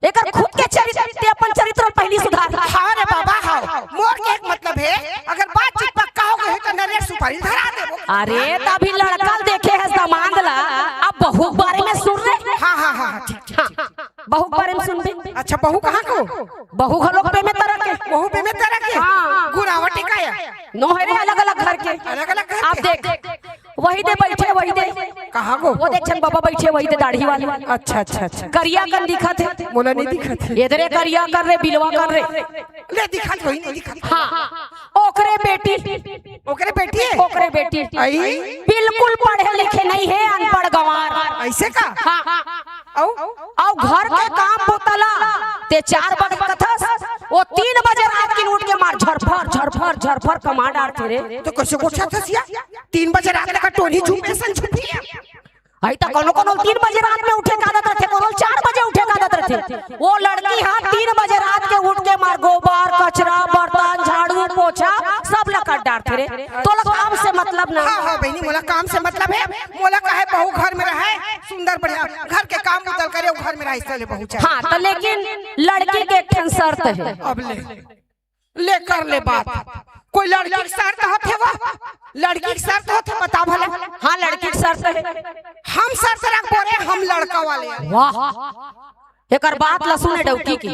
एकर खुद के चरित्र, ते अपन चरित्र पहली सुधार। हाँ रे बाबा, हाँ। मोर के एक मतलब है, अगर बातचीत पक्का हो गई तो नरियर सुपारी धरा देबो। अरे, त अभी लड़का ल देखे है दमांद ला, अब बहू के बारे में सुन रे। हाँ, हाँ, हाँ, हाँ, ठीक, ठीक, हाँ, ठीक। बहू के बारे में सुनबे। अच्छा, बहू कहाँ को? बहू घलोक बेमेतरा के। बहू बेमेतरा के? हाँ। गुनावटी का है? नो है रे, अलग-अलग घर के। अलग-अलग घर के? आप देख, वही दे बैठे, वही दे। कहाँ गो? वो देख छन बाबा बैठे, वही दे दाढ़ी वाले। अच्छा, अच्छा, अच्छा। करिया कन दिखत है। मोला नहीं दिखत है। इधरे करिया कर रे, बिलवा कर रे। ले दिखत, वही नहीं दिखत। हाँ, ओकरे बेटी। ओकरे बेटी है? ओकरे बेटी। आई? बिल्कुल पढ़े लिखे नहीं है, अनपढ़ गंवार। ऐसे का? हाँ। अउ? अउ घर के काम बुता ला, ते चार बजे कथस, वो तीन बजे रात के उठ के मार झरफर, झरफर, झरफर कमा डारथे रे। तो कैसे गोठियाथस या? तीन बजे रात का टोनी झुके सन झुके। आई त कोनो कोनो तीन बजे रात में उठे का आदत रथे, कोनो चार बजे उठे का आदत रथे। वो लड़की हा तीन बजे रात के उठ के मार गोबर, कचरा, बर्तन, झाड़ू, पोछा सब ला कर डारथे रे। तोला काम से मतलब ना। हाँ, हाँ, बहिनी, मोला काम से मतलब है। मोला काहे बहू घर में रहे, सुंदर बढ़िया घर के काम बुता ल करे, घर में रहे, इसलिए बहू चाहिए। हाँ, तो लेकिन लड़की के एक ठन शर्त है। अब ले, ले कर ले बात। कोई लड़की के शर्त होथे वो? लड़की के शर्त होथे, बता भला। हाँ, लड़की के शर्त है। हम शर्त रखबो रे, हम लड़का वाले। वाह, एकर बात ला सुने डौकी के।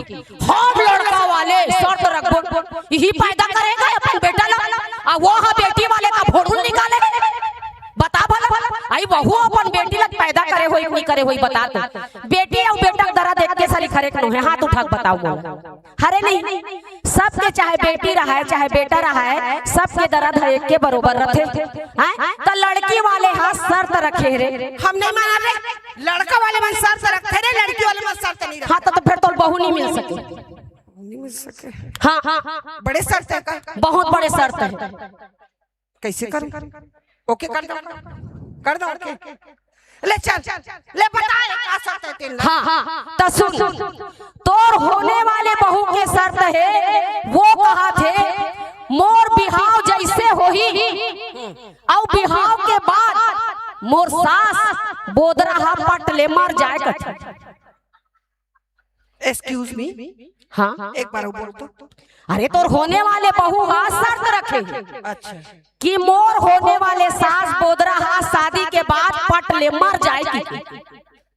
हम लड़का वाले शर्त रखबो। इही पैदा करेगा अपन बेटा ला, आ वो हा बेटी वाले का भोड़ुल निकाले। बता भला, आई बहू अपन बेटी ला पैदा करे होई, नहीं करे होई, बता तो। बेटी अउ बेटा के दरा देख के सरी खरे के नोहे, हाथ उठा के बताओ मोला। हरे नहीं, सबके चाहे बेटी रहे, चाहे बेटा रहे, सबके दरा देख के बरोबर रथे। हैं? तो लड़की वाले हा शर्त रखे रे। हम नहीं माना रे, लड़का वाले मन शर्त रखथे रे, लड़की वाले मन शर्त नहीं रखथे। हाँ, तो, तो फिर तो बहू नहीं मिल सके। नहीं मिल सके। हाँ, हाँ, हाँ। बड़े शर्त है का? बहुत बड़े शर्त है। कैसे करूं? OK कर दो, कर दो OK। ले चल, ले बता, ये का शर्त है तेन ला? हाँ, हाँ, तो सुन, तोर होने वाले बहू के शर्त है, वो कहाथे, मोर बिहाव जैसे होही, अउ बिहाव के बाद मोर सास बोदरा हा पट ले मर जाए कथे। Excuse me। हाँ। एक बार वो बोल तो। अरे, तोर होने वाले बहू हा शर्त रखे हे अच्छा। कि मोर होने वाले सास बोदरा हा शादी के बाद पट ले मर जाए कि।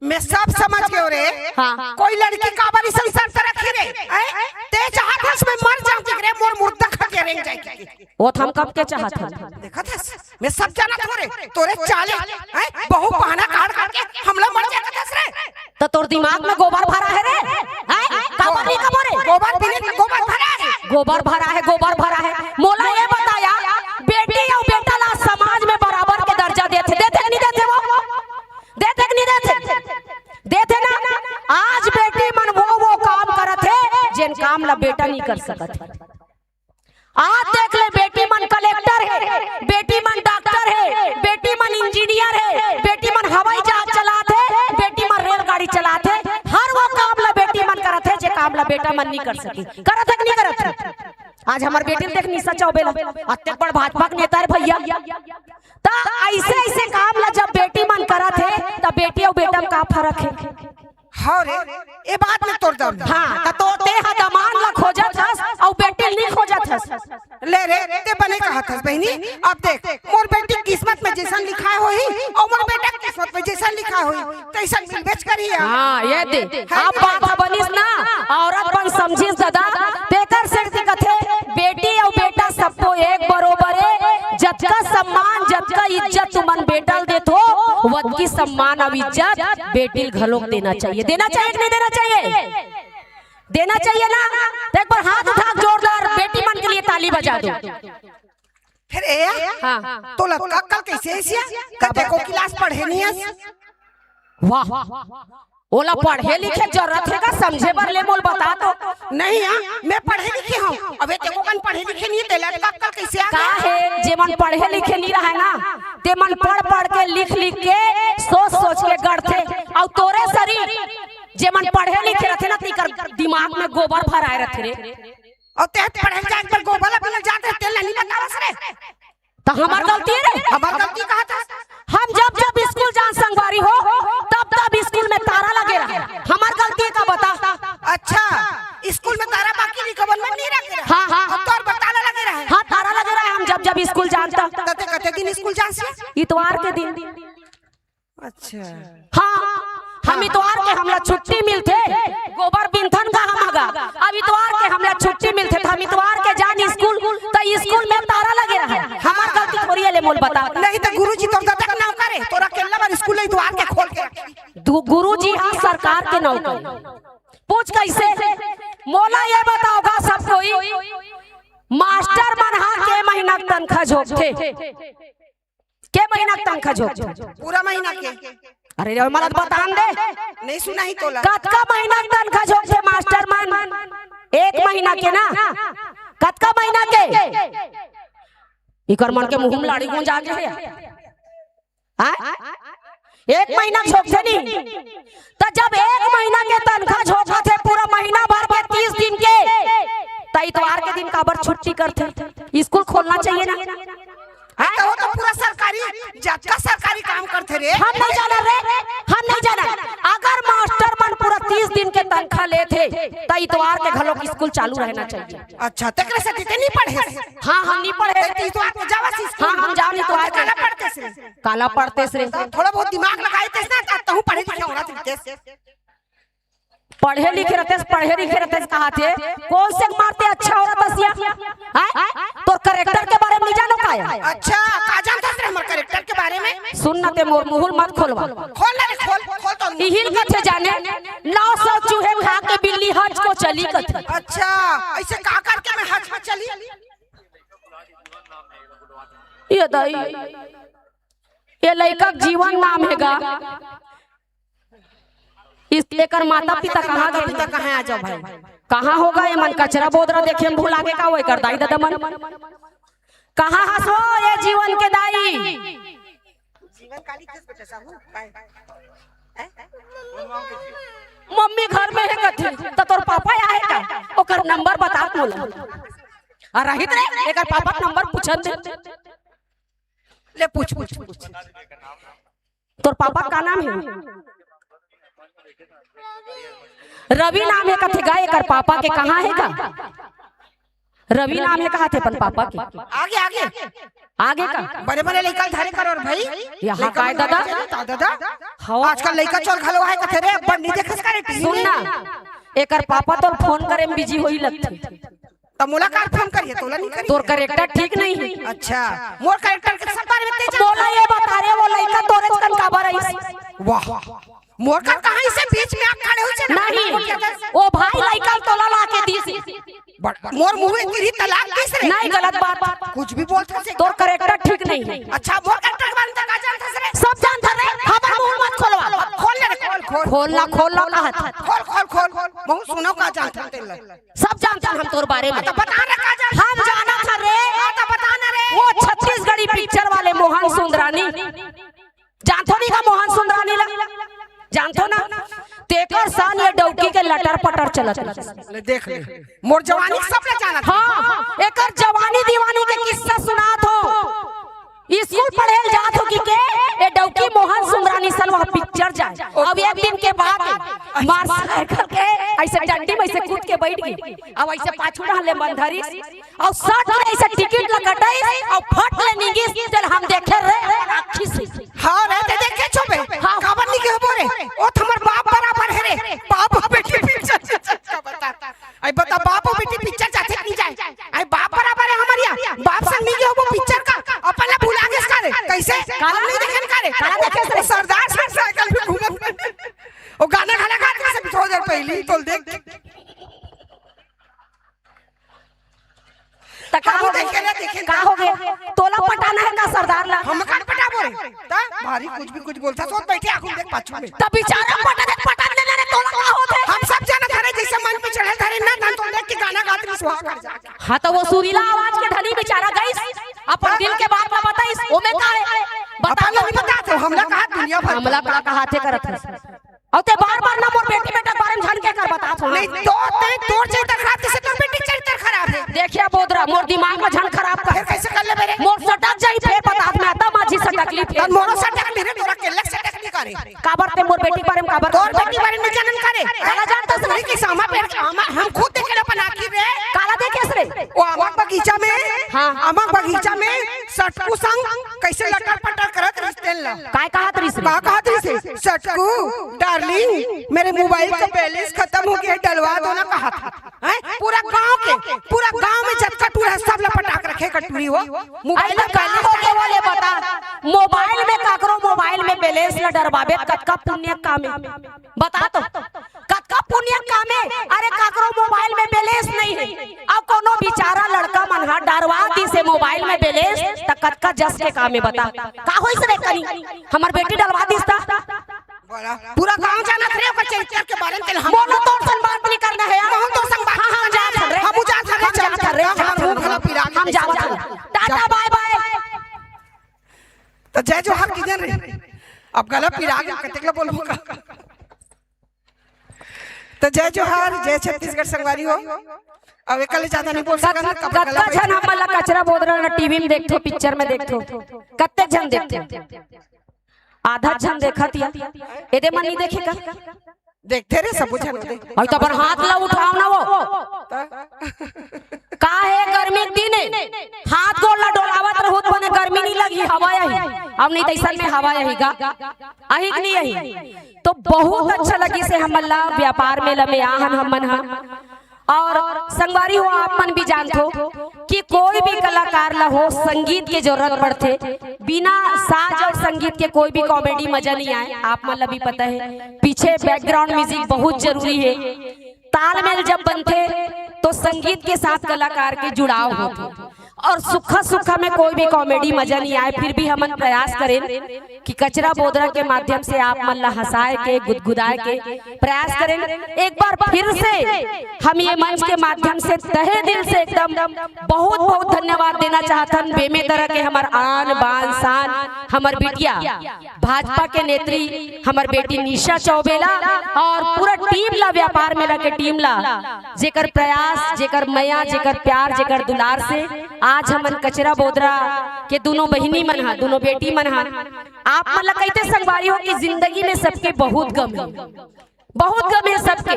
मैं सब समझ गयो रे। हाँ। कोई लड़की काबर इसन शर्त रखही रे? हैं? ते चाहत हस मैं मर जाऊं कि रे, मोर मुर्दा खा के रेंग जाए कि। वो तो हम कब के चाहत हन। देखत हस, मैं सब जानत हो रे, तोरे चाले, हैं? बहू बहाना काढ़ काढ़ के हमला मर जाए कथस रे। तो तोर दिमाग में गोबर भरा है रे, हैं? काबर नहीं कबो रे? गोबर पीने के गोबर भरा है। गोबर भरा है, गोबर भरा है। मोला ये बताया, बेटी अउ बेटा ला समाज में बराबर के दर्जा देथे, देथे कि नहीं देथे वो? देथे कि नहीं देथे? देथे ना। आज बेटी मन वो, वो काम करत हे, जेन काम ला बेटा नहीं कर सकत हे। आज देख ले, बेटी मन कलेक्टर हे, बेटी मन डॉक्टर हे, बेटी मन इंजीनियर हे, बेटी मन हवाई जहाज चलात हे, बेटी मन रेलगाड़ी चलात हे, हर वो काम ला बेटी मन करत हे, जे काम ला बेटा मन नहीं कर सके। करत हे कि नहीं करत हे? आज हमर बेटी ल देख, निशा चौबे ला, अतेक बड़ भाजपा के नेता हे भैया। त ऐसे, ऐसे काम ला जब बेटी मन करत हे, त बेटी अउ बेटा म का फरक हे? हाँ रे, ए बात में तोर दम हे। हाँ, त तो तेहा दमांद ला खोजत हस, अउ बेटी ल नहीं खोजत हस। ले रे, ते बने कहत हस बहिनी। अब देख, मोर बेटी किस्मत में जैसन लिखाय होही, अउ मोर बेटा किस्मत में जैसन लिखाय होही, तैसन मिलबेच करही। हाँ, ये दे। हाँ, अब बात बनिस ना, औरत मन समझिस दादा, तेकर सेती कथे, बेटी अउ बेटा सबो एक बरोबर हे। जतका सम्मान, जतका इज्जत तुमन बेटा ल देथो, वतकी सम्मान अउ इज्जत बेटी ल घलोक देना चाहिए। देना चाहिए कि नहीं देना चाहिए? देना चाहिए ना। तो एक बार हाथ उठा के जोरदार बेटी मन के लिए ताली बजा दो। फिर ए, हाँ। तोला अक्कल कैसे आइस या? कतेको क्लास पढ़े नहीं हस। वाह, ओला पढ़े लिखे जरूरत हे का समझे बर? ले मोल बता तो। नहीं यार, मैं पढ़े लिखे हूँ। अबे तेको कन पढ़े लिखे नहीं, तेला अक्कल कैसे आ का गया? हे, जे मन पढ़े लिखे नहीं रहे ना, ते मन पढ़ पढ़ के, लिख लिख के, सोच सोच के गढ़थे। अउ तोरे सरी, जे मन पढ़े लिखे रथे ना, तेकर दिमाग में गोबर भराए रथे रे। अउ ते पढ़े जाए पर गोबर ला बिना जात रहे, तेला नहीं बतावस रे। त हमर गलती रे। हमर गलती कहा था? हम जब जब स्कूल जान संगवारी हो, तब तब स्कूल में तारा लगे रहे। हमर गलती का बता? अच्छा, स्कूल में तारा बाकी नहीं, कबन में नहीं रखे रहे। हाँ, हाँ। अब तो और बताने लगे रहे। हाँ, तारा लगे रहे, हम जब जब स्कूल जान तब। कते, कते दिन स्कूल जान से? इतवार के दिन। अच्छा। हाँ, हम इतवार के हमला छुट्टी मिलथे, गोबर बिनथन का हम गा। अब इतवार के हमला छुट्टी मिलथे, त हम इतवार के जान स्कूल, त स्कूल में तारा लगे रहे। हमर गलती थोड़ी हे, ले मोल बता। नहीं त गुरुजी तोर ददा के नौकर हे, तोर अकेल्ला बर स्कूल इतवार के खोल के रखे। दु-, गुरुजी हा सरकार के नौकर। पूछ कैसे? मोला ये बताव गा सब कोई, मास्टर मन हा के महीना के तनखा झोंकथे? के महीना के तनखा झोंकथे? पूरा महीना के। अरे रे, मला बतान दे। नहीं सुना ही तोला। कतका महीना के तनखा झोंकथे मास्टर मन? एक महीना के ना? कतका महीना के? इकर मन के मुंह में लाड़ी गुंजा गे हे। हाँ? एक महीना के झोंकथे नहीं। त जब एक महीना के तनखा झोंकथे, पूरा महीना भर के तीस दिन के, त इतवार के दिन काबर छुट्टी करथे? स्कूल खोलना चाहिए ना? हाँ? त वो तो पूरा सरकारी, जतका सरकारी काम करथे रे। हम नहीं जानन रे, हम नहीं जानन। अगर मास्टर मन पूरा तीस दिन के तनखा लेथे, त इतवार के घलोक स्कूल चालू रहना चाहिए। अच्छा, तेकरे सेती ते नहीं पढ़े? हाँ, हम नहीं पढ़े। ते इतवार के जावस स्कूल। हाँ, हम जान इतवार के। काला पढ़तेस रे? काला पढ़तेस रे? थोड़ा बहुत दिमाग लगाइतेस ना, त तहूँ पढ़े लिखे होना चाहिए। पढ़े लिखे रहतेस, पढ़े लिखे रहतेस कहाथे, कोन से मारते अच्छा औरत हस या? हैं? तोर character के बारे में नहीं जानो का हे? अच्छा, का जानथस रे हमर character के बारे में? सुन ना, ते मोर मुंह ल मत खोलवा। खोल ना रे, खोल, खोल तो। इही ल कथे जाने, नौ सौ चूहे खा के बिल्ली हज को चली कथे। अच्छा, ऐसे का करके मैं हज में चली? ये दाई, ये लइका के जीवन नाम हे गा। इस, एकर माता पिता कहाँ गे? माता पिता कहाँ हे? आ जाओ भाई। कहाँ होगा ये मन? कचरा बोदरा देखे में भुला गे का वो एकर दाई ददा मन? कहाँ हस वो ये जीवन के दाई? जीवन काली किस बच्चा साहू? हैं? मम्मी घर में हे कथे, त तोर पापा आए हे का? ओकर नंबर बता मोला। आ रहित रे, एकर पापा के नंबर पूछन दे। ले पूछ, पूछ, पूछ। तोर पापा का नाम हे? रवि नाम हे कथे गा एकर पापा के, कहाँ हे का? रवि नाम हे कहाथे अपन पापा के। आगे, आगे। आगे का? बड़े बड़े लइका ल धरे करो रे भाई। यहाँ लइका का हे मन दादा? ता दादा। हवा। आजकल लइका चोर घलो हे कथे रे, बड़ नहीं देखस करे टीवी सुन में। ना, एकर पापा तो फोन करे में बिजी होई लगथे। त मोला काबर फोन करिहे, तोला नहीं करिहे? तोर कैरेक्टर ठीक नहीं हे। अच्छा, मोर कैरेक्टर के सब बारे में तें जानत हस? मोला ये बता रे, वो लइका तोरे कन काबर आइस? वाह, मोर कन कहाँ से बीच में आ खड़े हो जाना? नहीं, वो भाई लइका तोला ला के दिस। बड़-, मोर मुँह में तेरी तलाक किस रे? नहीं, गलत बात। कुछ भी बोलत हस। तोर कैरेक्टर ठीक नहीं हे। अच्छा, मोर कैरेक्टर के बारे में तें का जानत हस रे? सब जानत हस रे, हमर मुँह मत खोलवा। खोल ले रे, खोल, खोल। खोल ना, खोल ना कहत। खोल, खोल, खोल। बहुत सुनो का जानत हस तेला। सब जानत हन हम तोर बारे में। त बता ना का जानत हस? हम जानत हन रे। हाँ, त बता ना रे। वो छत्तीसगढ़ी पिक्चर वाले मोहन सुंदरानी। जानथो नहीं का मोहन सुंदरानी ला? जानथो ना? तेकर सन ये डौकी के लटर पटर चलत रहिस। ले देख ले, मोर जवानी सब ले जानत हे। हाँ, एकर जवानी दीवानी के किस्सा सुनात हों। स्कूल पढ़े ल जात हों कि के, ये डौकी मोहन सुंदरानी सन वहाँ पिक्चर जाए। अब एक दिन के बात हे, मोटरसाइकिल के ऐसे डंडी में ऐसे कूद के बैठ गे। अब ऐसे पाछू डाहन ले मन धरिस, अउ सट ले ऐसे टिकट ला कटाइस, अउ फट ले निगिस, चल हम देखे रे, आँखी से। हाँ रे, तें देखे होबे। हाँ। काबर नहीं के होबो रे? ओ त हमर बाप बराबर हे रे। बाप अउ बेटी पिक्चर का बता। अई बता, बाप अउ बेटी पिक्चर जाथे कि नहीं जाय? अई बाप बराबर हे हमर इहाँ। बाप संग नहीं के होबो पिक्चर का? अपन ला भुला गेस का रे? कइसे? काला हम नहीं देखेन का रे? काला देखे से? ओ सरदार सर साइकिल में घूमत। ओ गाना घला गात रहिस अभी थोड़ी देर पहिली, तोला देख। त का हो गे? देखे ना, देखे ना। का हो गे? तोला पटाना हे का सरदार ला? हम काबर पटाबो रे? त भारी कुछ भी कुछ बोलथस, सोच बैठे आगू देख पाछू में। त बिचारा पटा दे, पटा देना रे, तोला का होथे? हम सब जानत हन रे, जइसे मन पे चढ़े धरे ना, धन तो देख के गाना गात रहिस, सुहाग कर जा। हाँ, त वो सुरीला आवाज के धनी बिचारा गइस, अपन दिल के बात ला बताइस, ओमे का हे? बता अपन ला तो। नहीं बतात हस, हमला कहा दुनिया भर हमला का। का कहाथे करत हस? अउ तें बार-बार ना मोर बेटी बेटा के बारे में झन के कर बतात हों। नहीं, तो तें तोर चरित्र खराब, जइसे तोर बेटी के चरित्र खराब हे। देखिया बोदरा, मोर दिमाग में झन खराब कर। फेर कइसे कर लेबे रे? मोर सटक जाही, फेर बतात में आता माझी सटक ली फेर। तब मोरो सटक नहीं रे, तोला के लग सटक नहीं करे। काबर तें मोर बेटी के बारे में काबर तोर बतात? बेटी के बारे में जानन करे। काला जानत हस रे? कि सामा पेड़ के आमा, हम खुद देखे अपन आँखी रे। काला देखेस रे? ओ आमा बगीचा में, हाँ। आमा बगीचा में सटकू संग कइसे लटर पटर करत रहिस तेन ला। काय कहत रहिस रे? का कहत रहिस? सटकू, डार्लिंग, मेरे मोबाइल का बैलेंस खतम हो गया है, डलवा दो ना, कहत हे। हैं? पूरा गांव के, पूरा गांव में जतका टूरा हे, सब ला पटा के रखे हे टूरी वो। मोबाइल अरे का का बैलेंस हो गया वो ले बता। मोबाइल में काकरो मोबाइल में बैलेंस ला डरवाबे, कतका पुण्य काम हे। बता तो, कतका पुण्य काम हे? अरे, काकरो मोबाइल में बैलेंस नहीं हे, अउ कोनो बिचारा लड़का मन हा डरवा दिस हे मोबाइल में बैलेंस, त कतका जस के काम हे, बता। का होइस रे कनी? हमर बेटी डलवा दिस त? बोला। पूरा गांव जानत रे ओकर चरित्र के बारे में, तेला हम मोला तोर संग बात नहीं करना हे यार। मोहन तोर संग बात हाँ, हाँ, नहीं करना हे। जानत हन रे। हम जानत हन रे, हम जानत हन रे, जानत हन रे। हम जानत हन। टाटा, बाय बाय। त जय जोहार किधर रे? अब गला पिरा गे, कतेक ला बोलबो का? त जय जोहार, जय छत्तीसगढ़ संगवारी हो। अब एकर ले ज्यादा नहीं बोल सकत, कत-, कब कतका गला झन हमन ला कचरा बोदरा ला टीवी में देखथो, पिक्चर में देखथो, कतेक झन देखथो? आधा झन देखत या। एदे मन नहीं देखे का? देखथे रे, सबो झन होथे। अउ त अपन हाथ ला उठाव ना वो। का हे, गर्मी के दिन हे, हाथ गोड़ ला डोलावत रहू त बने गर्मी नहीं लगही, हवा आही। अब नहीं त अइसन में हवा आही गा, आही कि नहीं आही? तो बहुत अच्छा लगिस हे हमन ला, व्यापार मेला में आहन हमन हा। अउ संगवारी हो, आप मन भी जानथो कि कोई भी कलाकार ला हो, संगीत के जरूरत पड़थे। बिना साज अउ संगीत के कोई भी कॉमेडी मजा नहीं आय, आप मन ला भी पता हे। पीछे बैकग्राउंड म्यूजिक बहुत जरूरी हे। तालमेल जब बनथे तो संगीत के साथ कलाकार के जुड़ाव होथे। अउ सुक्खा सुक्खा में कोई भी कॉमेडी मजा नहीं आय, फिर भी हमन प्रयास करेन कि कचरा बोदरा के माध्यम से आप मन ला हंसाय के, गुदगुदाय के प्रयास करेन। एक बार फिर से हम ये मंच के माध्यम से तहे दिल से एकदम बहुत बहुत धन्यवाद देना चाहथन बेमेतरा के हमर आन बान शान, हमर बिटिया भाजपा के नेत्री हमर बेटी निशा चौबे ला अउ पूरा टीम ला, व्यापार मेला के टीम ला, जेकर प्रयास, जेकर मया, जेकर प्यार, जेकर दुलार से आज हमन कचरा बोदरा के दुनों बहिनी मन हा, दुनों बेटी मन हा, आप मन ला कहिथे संगवारी हो कि जिंदगी में सबके बहुत गम हे, बहुत गम हे सबके,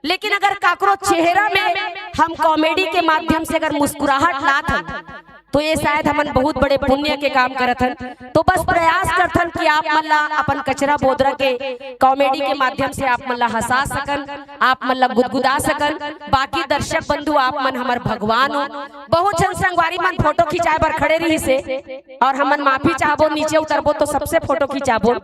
लेकिन अगर काकरो चेहरा में हम कॉमेडी के माध्यम से अगर मुस्कुराहट लात हन, तो ये शायद हमन बहुत बड़े पुण्य के काम करत हन। तो बस प्रयास करथन कि आप मन ला अपन कचरा बोदरा के कॉमेडी के माध्यम से आप मन ला हंसा सकन, आप मन ला गुदगुदा सकन। बाकी दर्शक बंधु, आप मन हमर भगवान हो। बहुत झन संगवारी मन फोटो खिंचाए बर खड़े रहिस हे और हमन माफी चाहबो, नीचे उतरबो तो सबसे फोटो खिंचाबो।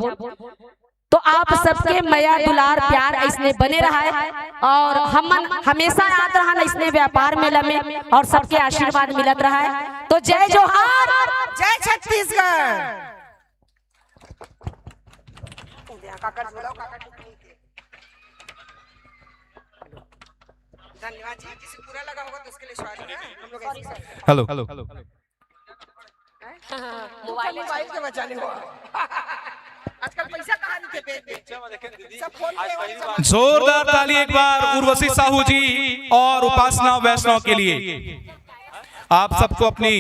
तो आप सबके मया, दुलार, प्यार ऐसने बने रहा है और हमन हमेशा याद रहन ऐसने व्यापार मेला में और सबके आशीर्वाद मिलत रहा है। तो जय जोहार, जय छत्तीसगढ़। धन्यवाद जी, जिसे बुरा लगा होगा तो उसके लिए सॉरी। हेलो। मोबाइल के बचा ले। आजकल पैसा कहाँ नहीं थे बैंक में? सब फोन पे। जोरदार ताली एक बार उर्वशी साहू जी और उपासना वैष्णव के लिए। आप सबको अपनी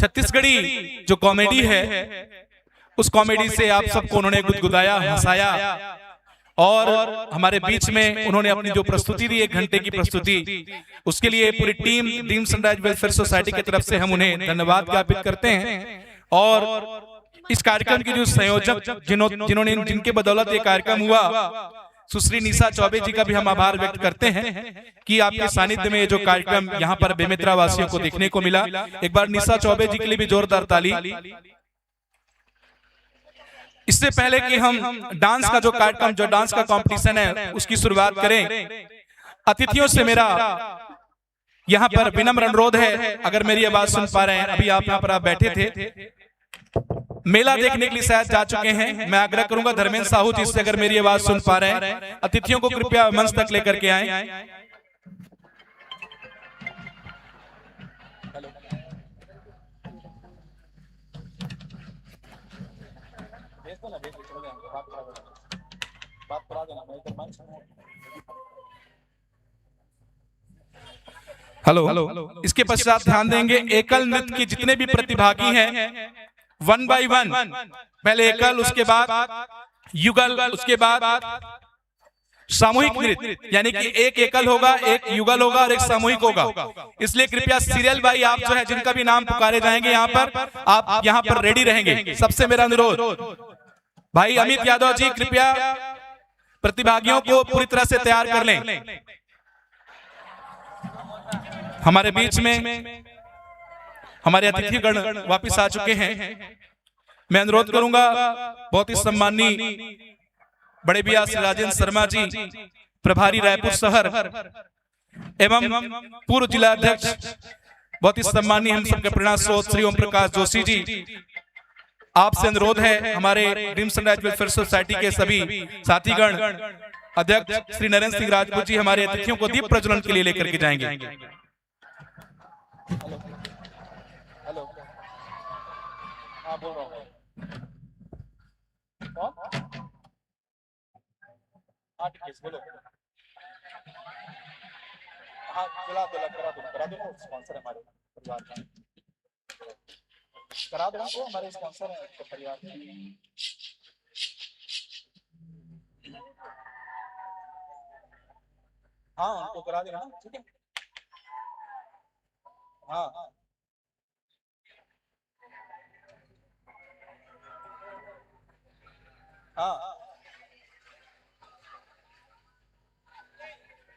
छत्तीसगढ़ी जो कॉमेडी है, उस कॉमेडी से आप सबको उन्होंने गुदगुदाया, हंसाया और हमारे बीच में उन्होंने अपनी जो प्रस्तुति दी, एक घंटे की प्रस्तुति, उसके लिए पूरी टीम डीम सनराइज वेलफेयर सोसाइटी की तरफ से हम उन्हें धन्यवाद ज्ञापित करते हैं। और इस कार्यक्रम की जो संयोजक जिन्हों-, जिन्होंने, जिनके बदौलत ये कार्यक्रम हुआ, सुश्री निशा चौबे जी का भी हम आभार व्यक्त करते हैं कि आपके सानिध्य में ये जो कार्यक्रम यहाँ पर बेमेतरा वासियों को देखने को मिला। एक बार निशा चौबे जी के लिए भी जोरदार ताली। इससे पहले कि हम डांस का जो कार्यक्रम, जो डांस का कंपटीशन है, उसकी शुरुआत करें, अतिथियों से मेरा यहाँ पर विनम्र अनुरोध है, अगर मेरी आवाज सुन पा रहे हैं, अभी आप यहाँ पर आप बैठे थे, मेला देखने के लिए शायद जा चुके हैं। मैं आग्रह करूंगा धर्मेंद्र साहू जी से, अगर मेरी आवाज सुन पा रहे हैं, अतिथियों को कृपया मंच तक लेकर के आए। हेलो, इसके पश्चात ध्यान देंगे, एकल नृत्य के जितने भी प्रतिभागी हैं, वन बाय वन, पहले एकल, उसके बाद युगल, उसके बाद सामूहिक नृत्य, यानी कि एक एकल होगा, एक युगल होगा और एक सामूहिक होगा। इसलिए कृपया सीरियल वाइज आप जो है, जिनका भी नाम पुकारे जाएंगे यहाँ पर, आप यहाँ पर रेडी रहेंगे। सबसे मेरा अनुरोध, भाई अमित यादव जी, कृपया प्रतिभागियों को पूरी तरह से तैयार कर लें। हमारे बीच में हमारे अतिथिगण वापस आ चुके हैं। मैं अनुरोध करूंगा, बहुत ही सम्माननीय बड़े भैया श्री राजेंद्र शर्मा जी, प्रभारी रायपुर शहर एवं पूर्व जिला अध्यक्ष, बहुत ही सम्माननीय हम सबके प्रेरणा स्रोत श्री ओम प्रकाश जोशी जी, आपसे अनुरोध है, हमारे डीम सनराइज वेलफेयर सोसाइटी के सभी साथीगण, अध्यक्ष श्री नरेंद्र सिंह राजपूत जी, हमारे अतिथियों को दीप प्रज्वलन के लिए लेकर के जाएंगे। हेलो, हेलो, हाँ, बोल रहा हूँ। कौन? हाँ, ठीक है, बोलो। हाँ, चला दो, करा दो, करा दो ना, स्पॉन्सर है हमारे परिवार का। करा दो ना, वो हमारे स्पॉन्सर है, आपके परिवार के। हाँ, उनको करा देना, ठीक है। हाँ। हाँ।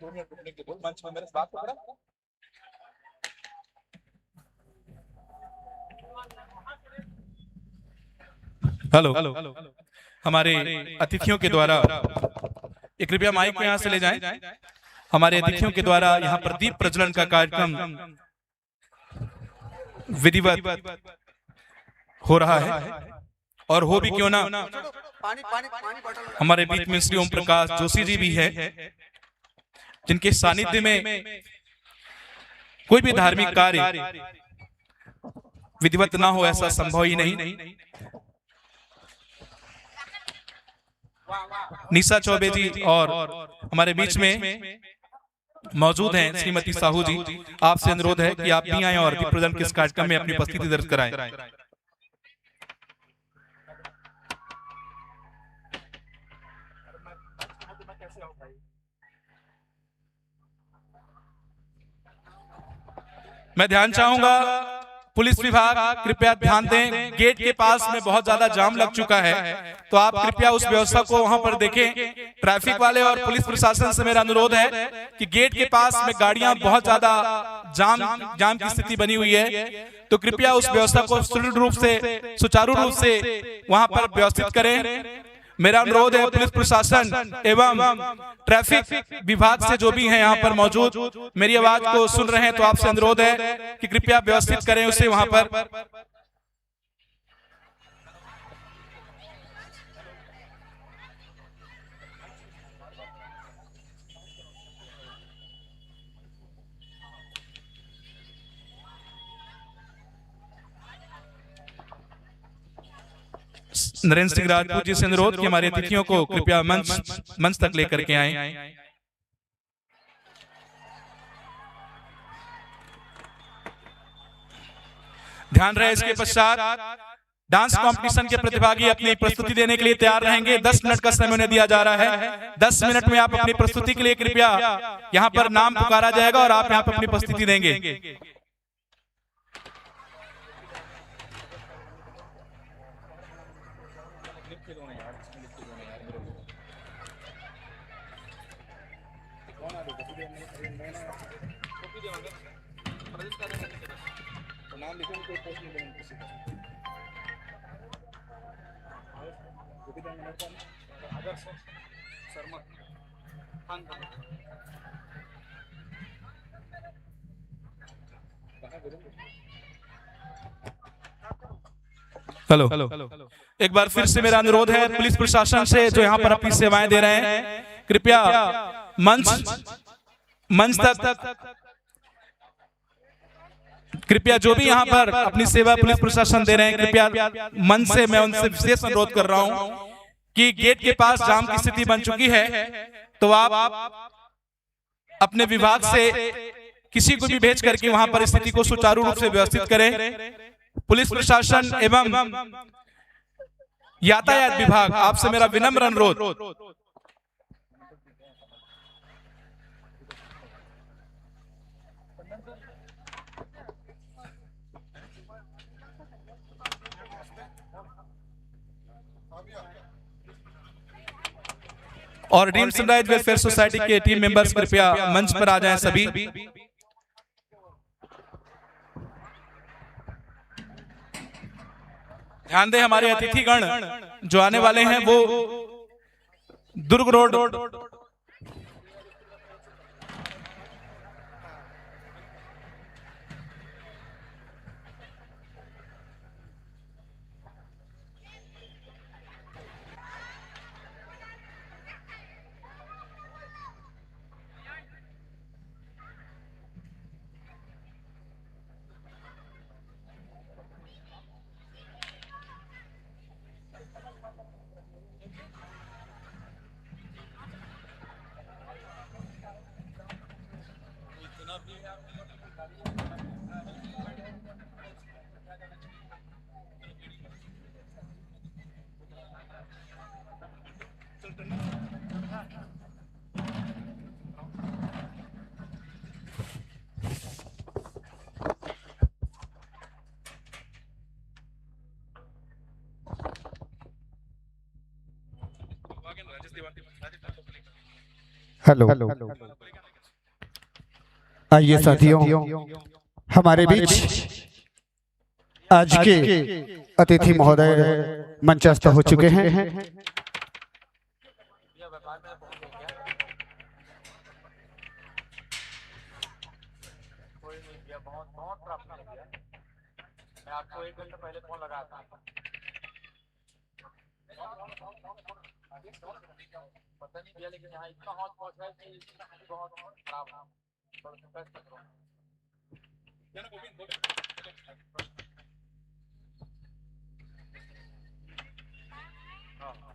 दो मिनट रुकने के लिए बोल, मंच में मेरे से बात तो करा। हेलो, हमारे अतिथियों के द्वारा, एक कृपया माइक को यहाँ से ले जाएं। हमारे अतिथियों के द्वारा यहाँ पर दीप प्रज्वलन का कार्यक्रम विधिवत हो रहा है, और हो भी क्यों ना, हमारे बीच में श्री ओम प्रकाश जोशी जी भी है, जिनके सानिध्य में कोई भी धार्मिक कार्य विधिवत ना हो, ऐसा संभव ही नहीं। निशा चौबे जी और हमारे बीच में मौजूद हैं श्रीमती साहू जी, आपसे अनुरोध है कि आप भी आएं और दीप प्रज्वलन के इस कार्यक्रम में अपनी उपस्थिति दर्ज कराएं। मैं ध्यान चाहूंगा पुलिस विभाग, कृपया ध्यान दें, गेट के पास में बहुत ज्यादा जाम लग चुका है, तो आप कृपया उस व्यवस्था को वहां पर देखें। ट्रैफिक वाले और पुलिस प्रशासन से मेरा अनुरोध है कि गेट के पास में गाड़ियां बहुत ज्यादा जाम जाम की स्थिति बनी हुई है, तो कृपया उस व्यवस्था को सुदृढ़ रूप से, सुचारू रूप से वहां पर व्यवस्थित करें। मेरा अनुरोध है पुलिस प्रशासन एवं ट्रैफिक विभाग से, जो भी हैं यहाँ पर मौजूद, मेरी आवाज को सुन रहे हैं, तो आपसे अनुरोध है कि कृपया व्यवस्थित करें उसे वहां पर। नरेंद्र सिंह राजपूत जी से अनुरोध कि हमारे अतिथियों को कृपया मंच मंच तक लेकर के आए। ध्यान रहे, इसके पश्चात डांस कंपटीशन के प्रतिभागी अपनी प्रस्तुति देने के लिए तैयार रहेंगे। दस मिनट का समय उन्हें दिया जा रहा है। दस मिनट में आप अपनी प्रस्तुति के लिए कृपया यहाँ पर नाम पुकारा जाएगा और आप यहाँ पर अपनी प्रस्तुति देंगे। हेलो, एक बार फिर से मेरा अनुरोध है पुलिस प्रशासन से, जो यहाँ पर अपनी सेवाएं दे रहे हैं, कृपया मंच मंच तक, कृपया जो भी यहाँ पर अपनी सेवा पुलिस प्रशासन दे रहे हैं, कृपया मंच से मैं उनसे विशेष अनुरोध कर रहा हूँ कि गेट के पास जाम की स्थिति बन चुकी है, तो आप अपने विभाग से किसी को भी भेज करके वहां पर स्थिति को सुचारू रूप से व्यवस्थित करें। पुलिस प्रशासन एवं यातायात विभाग, आपसे मेरा विनम्र अनुरोध। और डीम सनराइज वेलफेयर सोसाइटी के टीम मेंबर्स, कृपया मंच पर आ जाएं सभी। ध्यान दें, हमारे अतिथिगण जो आने वाले हैं, वो दुर्ग रोड हेलो। आइए साथियों, हमारे बीच आज के अतिथि महोदय मंचस्थ हो चुके हैं। कोई नहीं भैया, बहुत बहुत ट्रैफिक है भैया। मैं आपको एक घंटे पहले फोन लगाया था। पता नहीं भैया, लेकिन यहाँ इतना हौच पहुँच है कि बहुत खराब है। हाँ, हाँ।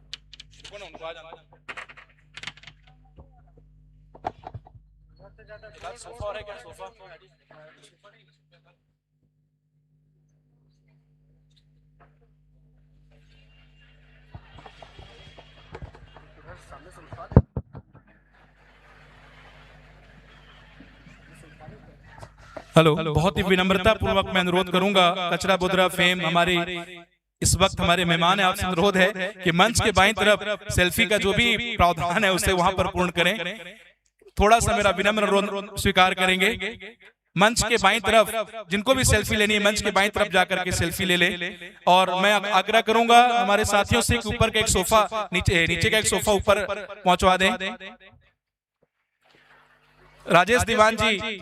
रुको ना, उनको आ जाना। सोफा और है क्या? सोफा। हेलो, बहुत ही विनम्रता पूर्वक मैं अनुरोध करूंगा, कचरा बुदरा फेम हमारे इस वक्त हमारे मेहमान है, आपसे अनुरोध है कि मंच के बाईं तरफ सेल्फी का जो भी प्रावधान है उसे वहां पर पूर्ण करें। थोड़ा सा मेरा विनम्र अनुरोध स्वीकार करेंगे। मंच के बाईं तरफ जिनको भी सेल्फी लेनी है, मंच के बाईं तरफ जाकर के सेल्फी ले लें। और मैं आग्रह करूंगा हमारे साथियों से कि ऊपर का एक सोफा, नीचे नीचे का एक सोफा ऊपर पहुंचवा दें। राजेश दीवान जी,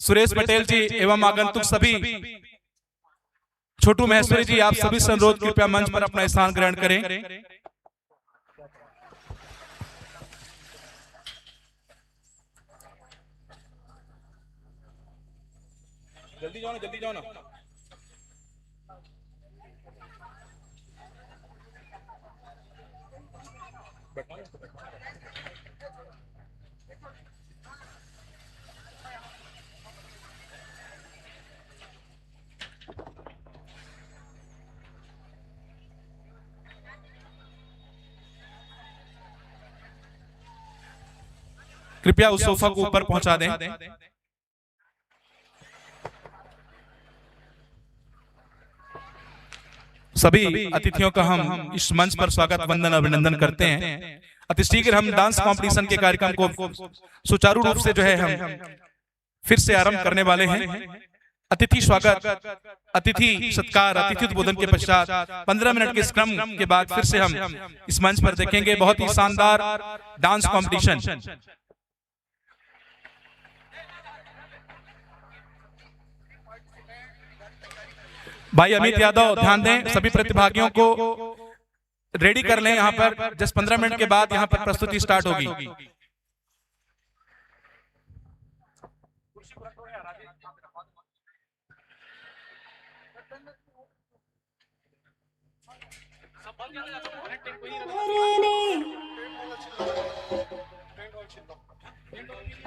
सुरेश पटेल जी एवं आगंतुक सभी, छोटू महेश्वरी जी, आप सभी से अनुरोध, कृपया मंच पर अपना स्थान ग्रहण करें। जल्दी जाओ ना, जल्दी जाओ ना। कृपया उस सोफा को ऊपर पहुंचा दें। सभी अतिथियों का हम इस मंच पर स्वागत, वंदन, अभिनंदन करते हैं। अति शीघ्र हम डांस कंपटीशन के कार्यक्रम को सुचारू रूप से जो है हम फिर से आरंभ करने वाले हैं। अतिथि स्वागत, अतिथि सत्कार, अतिथि उद्बोधन के पश्चात पंद्रह मिनट के स्क्रम के बाद फिर से हम इस मंच पर देखेंगे बहुत ही शानदार डांस कंपटीशन। भाई अमित यादव, ध्यान दें, सभी प्रतिभागियों को रेडी कर लें। यहाँ पर जस्ट पंद्रह मिनट के बाद यहाँ पर प्रस्तुति स्टार्ट होगी।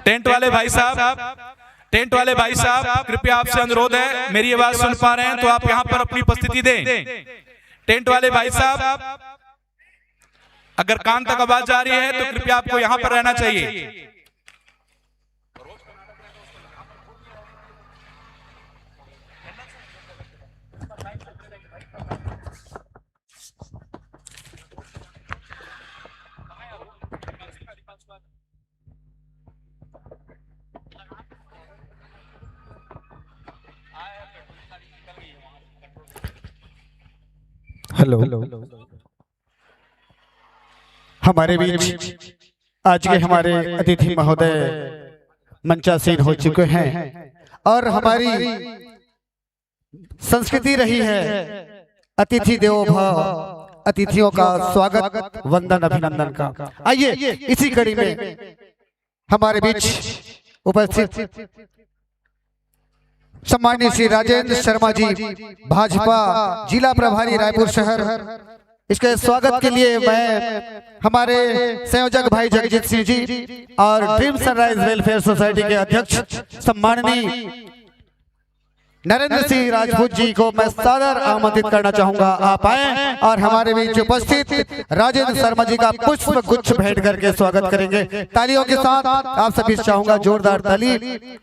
टेंट वाले भाई साहब, टेंट वाले भाई साहब, कृपया आपसे अनुरोध है, मेरी आवाज सुन पा रहे हैं तो आप यहाँ पर अपनी उपस्थिति दें। टेंट वाले भाई साहब, अगर कान तक आवाज जा रही है तो कृपया आपको यहाँ पर रहना चाहिए। हेलो, हमारे बीच आज के हमारे अतिथि महोदय मंचासीन हो चुके हैं और हमारी संस्कृति रही है अतिथि देवो भव, अतिथियों का स्वागत, वंदन, अभिनंदन का। आइए, इसी कड़ी में हमारे बीच उपस्थित सम्माननीय श्री राजेंद्र शर्मा जी, भाजपा जिला प्रभारी रायपुर शहर, इसके स्वागत के लिए मैं हमारे संयोजक भाई जगजीत सिंह जी और ड्रीम सनराइज वेलफेयर सोसाइटी के अध्यक्ष सम्माननीय नरेंद्र सिंह राजपूत जी को मैं सादर आमंत्रित करना चाहूंगा, आप आए और हमारे बीच उपस्थित राजेंद्र शर्मा जी का पुष्प गुच्छ भेंट करके स्वागत करेंगे। तालियों के साथ आप सभी से चाहूंगा जोरदार ताली।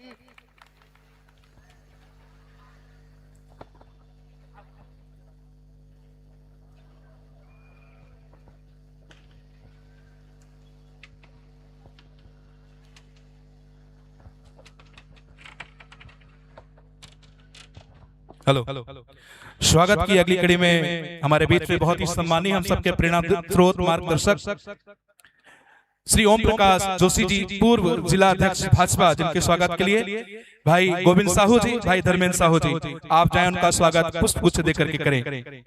हेलो, स्वागत की अगली कड़ी में हमारे बीच में बहुत ही सम्मानी, हम सबके प्रेरणा स्रोत, मार्गदर्शक श्री ओम प्रकाश जोशी जी, पूर्व जिला अध्यक्ष भाजपा, जिनके स्वागत के लिए भाई गोविंद साहू जी, भाई धर्मेंद्र साहू जी, आप जाए उनका स्वागत पुष्प गुच्छ देकर के करें।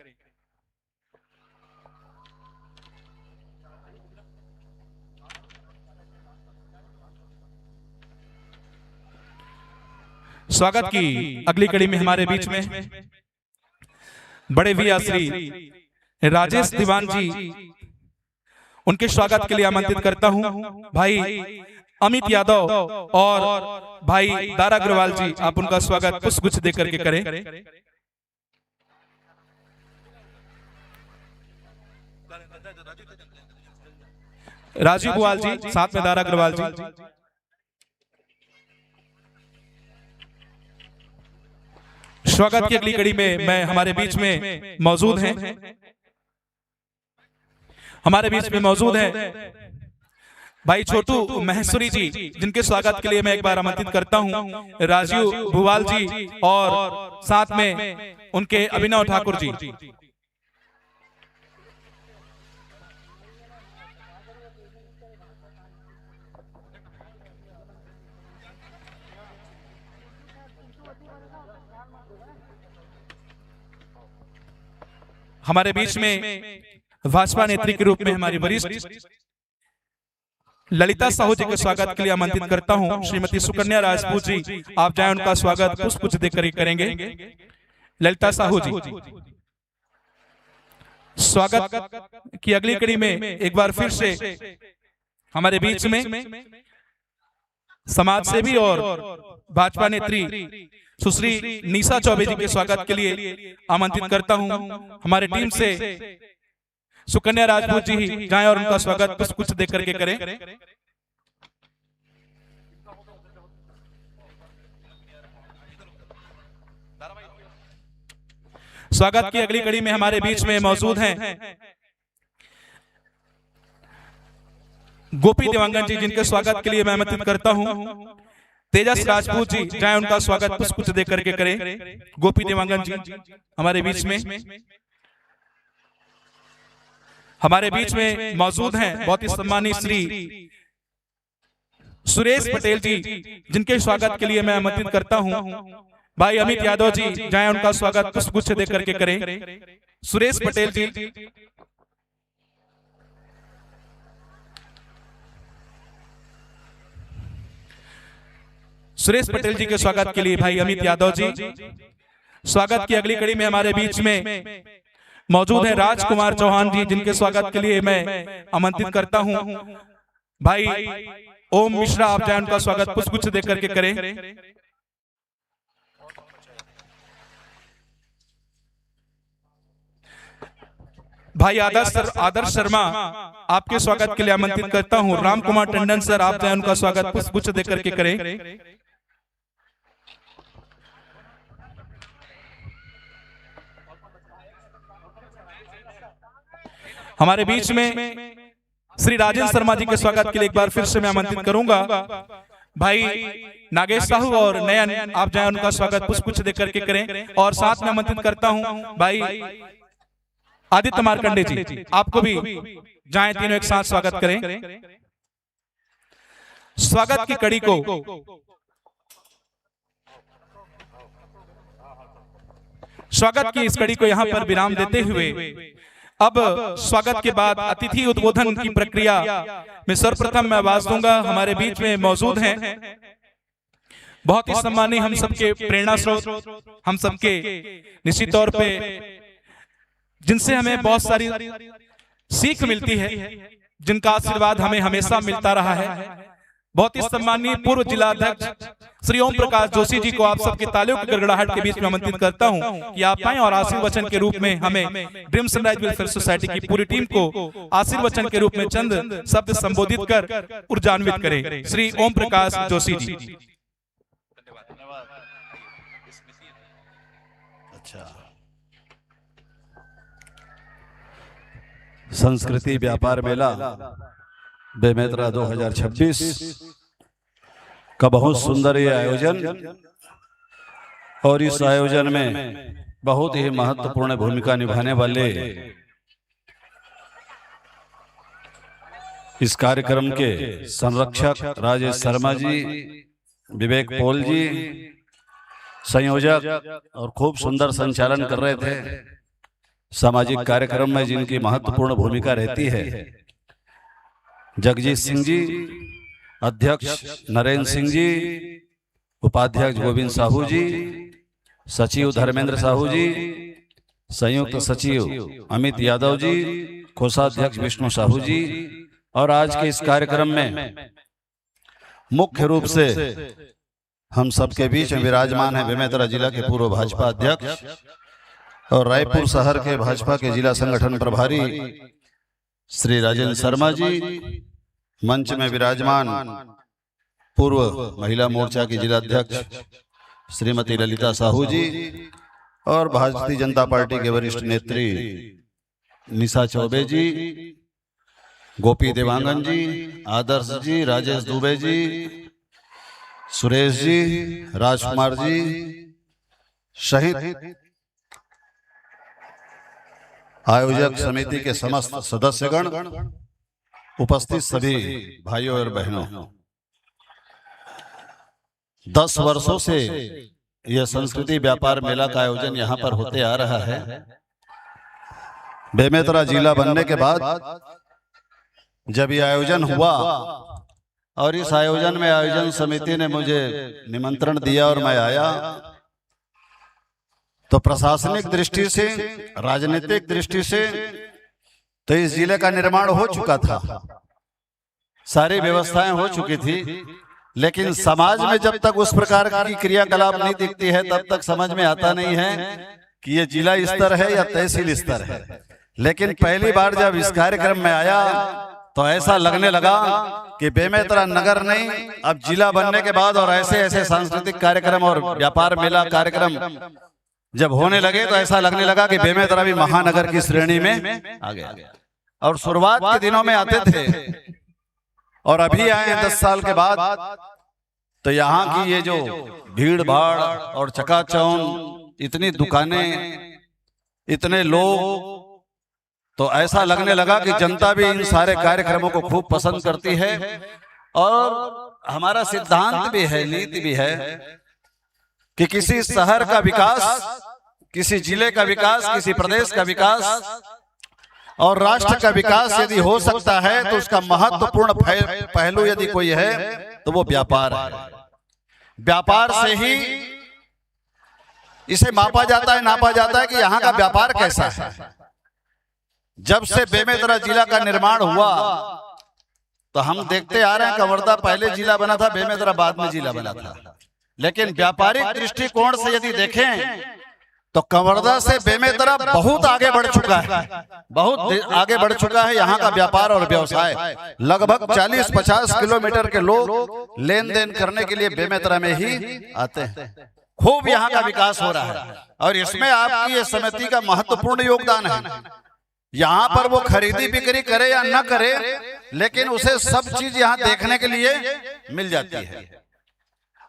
स्वागत की अगली कड़ी में हमारे बीच में बड़े भैया श्री राजेश दीवान जी, उनके स्वागत के लिए आमंत्रित करता हूं। भाई अमित यादव और भाई दारा अग्रवाल जी, आप उनका स्वागत पुष्प गुच्छ देकर के करें। राजू बुआल जी, साथ में दारा अग्रवाल जी। स्वागत की अगली कड़ी में मैं हमारे बीच में मौजूद हैं, हमारे बीच में मौजूद हैं भाई छोटू महेश्वरी जी, जिनके स्वागत के लिए मैं एक बार आमंत्रित करता हूं राजीव भुवाल जी और साथ में उनके अभिनव ठाकुर जी। हमारे बीच में भाजपा नेत्री के रूप में हमारी वरिष्ठ ललिता साहू जी के स्वागत के लिए आमंत्रित करता हूं। श्रीमती सुकन्या राजपूत जी, आप जाएं, उनका स्वागत पुष्प गुच्छ देकर के करेंगे। ललिता साहू जी, स्वागत की अगली कड़ी में एक बार फिर से हमारे बीच में समाज सेवी और भाजपा नेत्री सुश्री निशा चौबे जी के स्वागत के लिए आमंत्रित करता हूं। हमारे टीम से सुकन्या राजपूत जी ही जाएं और उनका स्वागत पुष्प गुच्छ देकर के करें। स्वागत की अगली कड़ी में हमारे बीच में मौजूद हैं गोपी देवांगन जी, जिनके स्वागत के लिए मैं आमंत्रित करता हूं तेजस राजपूत जी, जाएं, उनका स्वागत पुष्प गुच्छ देकर के करें। गोपी देवांगन जी हमारे बीच में, हमारे बीच में मौजूद हैं बहुत ही सम्मानित श्री सुरेश पटेल जी, जिनके स्वागत के लिए मैं आमंत्रित करता हूं भाई अमित यादव जी, जाएं, उनका स्वागत पुष्प गुच्छ देकर के करें। सुरेश पटेल जी, सुरेश पटेल जी के स्वागत के लिए भाई अमित यादव जी। स्वागत की अगली कड़ी में हमारे बीच में मौजूद हैं राजकुमार चौहान जी, जिनके स्वागत के लिए मैं आमंत्रित करता हूं भाई ओम मिश्रा, आप जाएं, उनका स्वागत पुष्प गुच्छ देकर के करें। भाई आदर्श सर, आदर्श शर्मा, आपके स्वागत के लिए आमंत्रित करता हूं। राम कुमार टंडन सर, आप जाएं, उनका स्वागत पुष्प गुच्छ देकर के करें। हमारे बीच में श्री राजेंद्र शर्मा जी के स्वागत के लिए एक बार फिर से मैं आमंत्रित करूंगा। भाई नागेश साहू और नयन, आप जाएं, उनका स्वागत पुष्प गुच्छ देकर के करें। और साथ में आमंत्रित करता हूं भाई आदित्य मार्कंडे जी, आपको भी, जाएं, तीनों एक साथ स्वागत करें। स्वागत की कड़ी को, स्वागत की इस कड़ी को यहां पर विराम देते हुए अब स्वागत के बाद अतिथि उद्बोधन की प्रक्रिया में सर्वप्रथम मैं आवाज दूंगा। हमारे बीच में मौजूद हैं बहुत ही सम्मानी, हम सबके प्रेरणा स्रोत, हम सबके निश्चित तौर पे जिनसे हमें बहुत सारी सीख मिलती है, जिनका आशीर्वाद हमें हमेशा मिलता रहा है। बहुत ही सम्माननीय पूर्व जिला अध्यक्ष श्री ओम प्रकाश जोशी जी को आप सबकी तालियों की गड़गड़ाहट के बीच में आमंत्रित करता हूं कि आप आएं और आशीर्वचन के रूप में हमें ड्रीम सनराइज वेलफेयर सोसाइटी की पूरी टीम को आशीर्वचन के रूप में चंद शब्द संबोधित कर ऊर्जान्वित करें। श्री ओम प्रकाश जोशी जी। अच्छा, संस्कृति व्यापार मेला बेमेतरा दो हज़ार छब्बीस का बहुत सुंदर ये आयोजन, और इस आयोजन में बहुत ही महत्वपूर्ण भूमिका निभाने वाले इस कार्यक्रम के संरक्षक राजेश शर्मा जी, विवेक पॉल जी संयोजक और खूब सुंदर संचालन कर रहे थे। सामाजिक कार्यक्रम में जिनकी महत्वपूर्ण भूमिका रहती है, जगजीत सिंह जी, अध्यक्ष नरेंद्र सिंह जी, उपाध्यक्ष गोविंद साहू जी, सचिव धर्मेंद्र साहू जी, संयुक्त सचिव अमित यादव जी, कोषाध्यक्ष विष्णु साहू जी, और आज के इस कार्यक्रम में मुख्य रूप से हम सबके बीच में विराजमान हैं बेमेतरा जिला के पूर्व भाजपा अध्यक्ष और रायपुर शहर के भाजपा के जिला संगठन प्रभारी श्री राजेंद्र शर्मा जी, मंच में विराजमान पूर्व महिला मोर्चा की जिला अध्यक्ष श्रीमती ललिता साहू जी, और भारतीय जनता पार्टी के वरिष्ठ नेत्री निशा चौबे जी, गोपी देवांगन जी, आदर्श जी, राजेश दुबे जी, सुरेश जी, राजकुमार जी सहित आयोजक समिति के समस्त सदस्यगण, उपस्थित सभी भाइयों और बहनों, दस वर्षों से यह संस्कृति व्यापार मेला का आयोजन यहाँ पर होते आ रहा है। बेमेतरा जिला बनने के बाद जब ये आयोजन हुआ और इस आयोजन में आयोजन समिति ने मुझे निमंत्रण दिया और मैं आया, तो प्रशासनिक दृष्टि से, राजनीतिक दृष्टि से तो इस जिले का निर्माण हो चुका था, सारी व्यवस्थाएं हो चुकी थी, लेकिन समाज में जब तक उस प्रकार की क्रियाकलाप नहीं दिखती है, तब तक समझ में आता नहीं है कि ये जिला स्तर है या तहसील स्तर है। लेकिन पहली बार जब इस कार्यक्रम में आया, तो ऐसा लगने लगा कि बेमेतरा नगर नहीं, अब जिला बनने के बाद और ऐसे ऐसे सांस्कृतिक कार्यक्रम और व्यापार मेला कार्यक्रम जब होने लगे, तो ऐसा लगने लगा कि बेमेतरा भी महानगर की श्रेणी में आ गया। और शुरुआत के दिनों में आते थे और अभी आए हैं दस साल के बाद, तो यहाँ की ये जो भीड़ भाड़ और चकाचौंध, इतनी दुकानें, इतने लोग, तो ऐसा लगने लगा कि जनता भी इन सारे कार्यक्रमों को खूब पसंद करती है। और हमारा सिद्धांत भी है, नीति भी है कि किसी शहर का विकास, किसी जिले का विकास, किसी प्रदेश का विकास और राष्ट्र का विकास यदि हो सकता है, तो उसका महत्वपूर्ण पह-, पहलू यदि कोई है, तो वो व्यापार है। व्यापार से ही इसे मापा जाता है, नापा जाता है कि यहाँ का व्यापार कैसा है। जब से बेमेतरा जिला का निर्माण हुआ, तो हम देखते आ रहे हैं, कवर्धा पहले जिला बना था, बेमेतरा बाद में जिला बना था, लेकिन व्यापारिक दृष्टिकोण से यदि देखें, तो कवर्धा से बेमेतरा बहुत आगे बढ़ चुका है, बहुत दे-, आगे बढ़ चुका है यहाँ का व्यापार और व्यवसाय। लगभग चालीस पचास किलोमीटर के लोग लेन देन करने के लिए बेमेतरा में ही आते हैं। खूब यहाँ का विकास हो रहा है और इसमें आपकी ये समिति का महत्वपूर्ण योगदान है। यहाँ पर वो खरीदी बिक्री करे या न करे, लेकिन उसे सब चीज यहाँ देखने के लिए मिल जाती है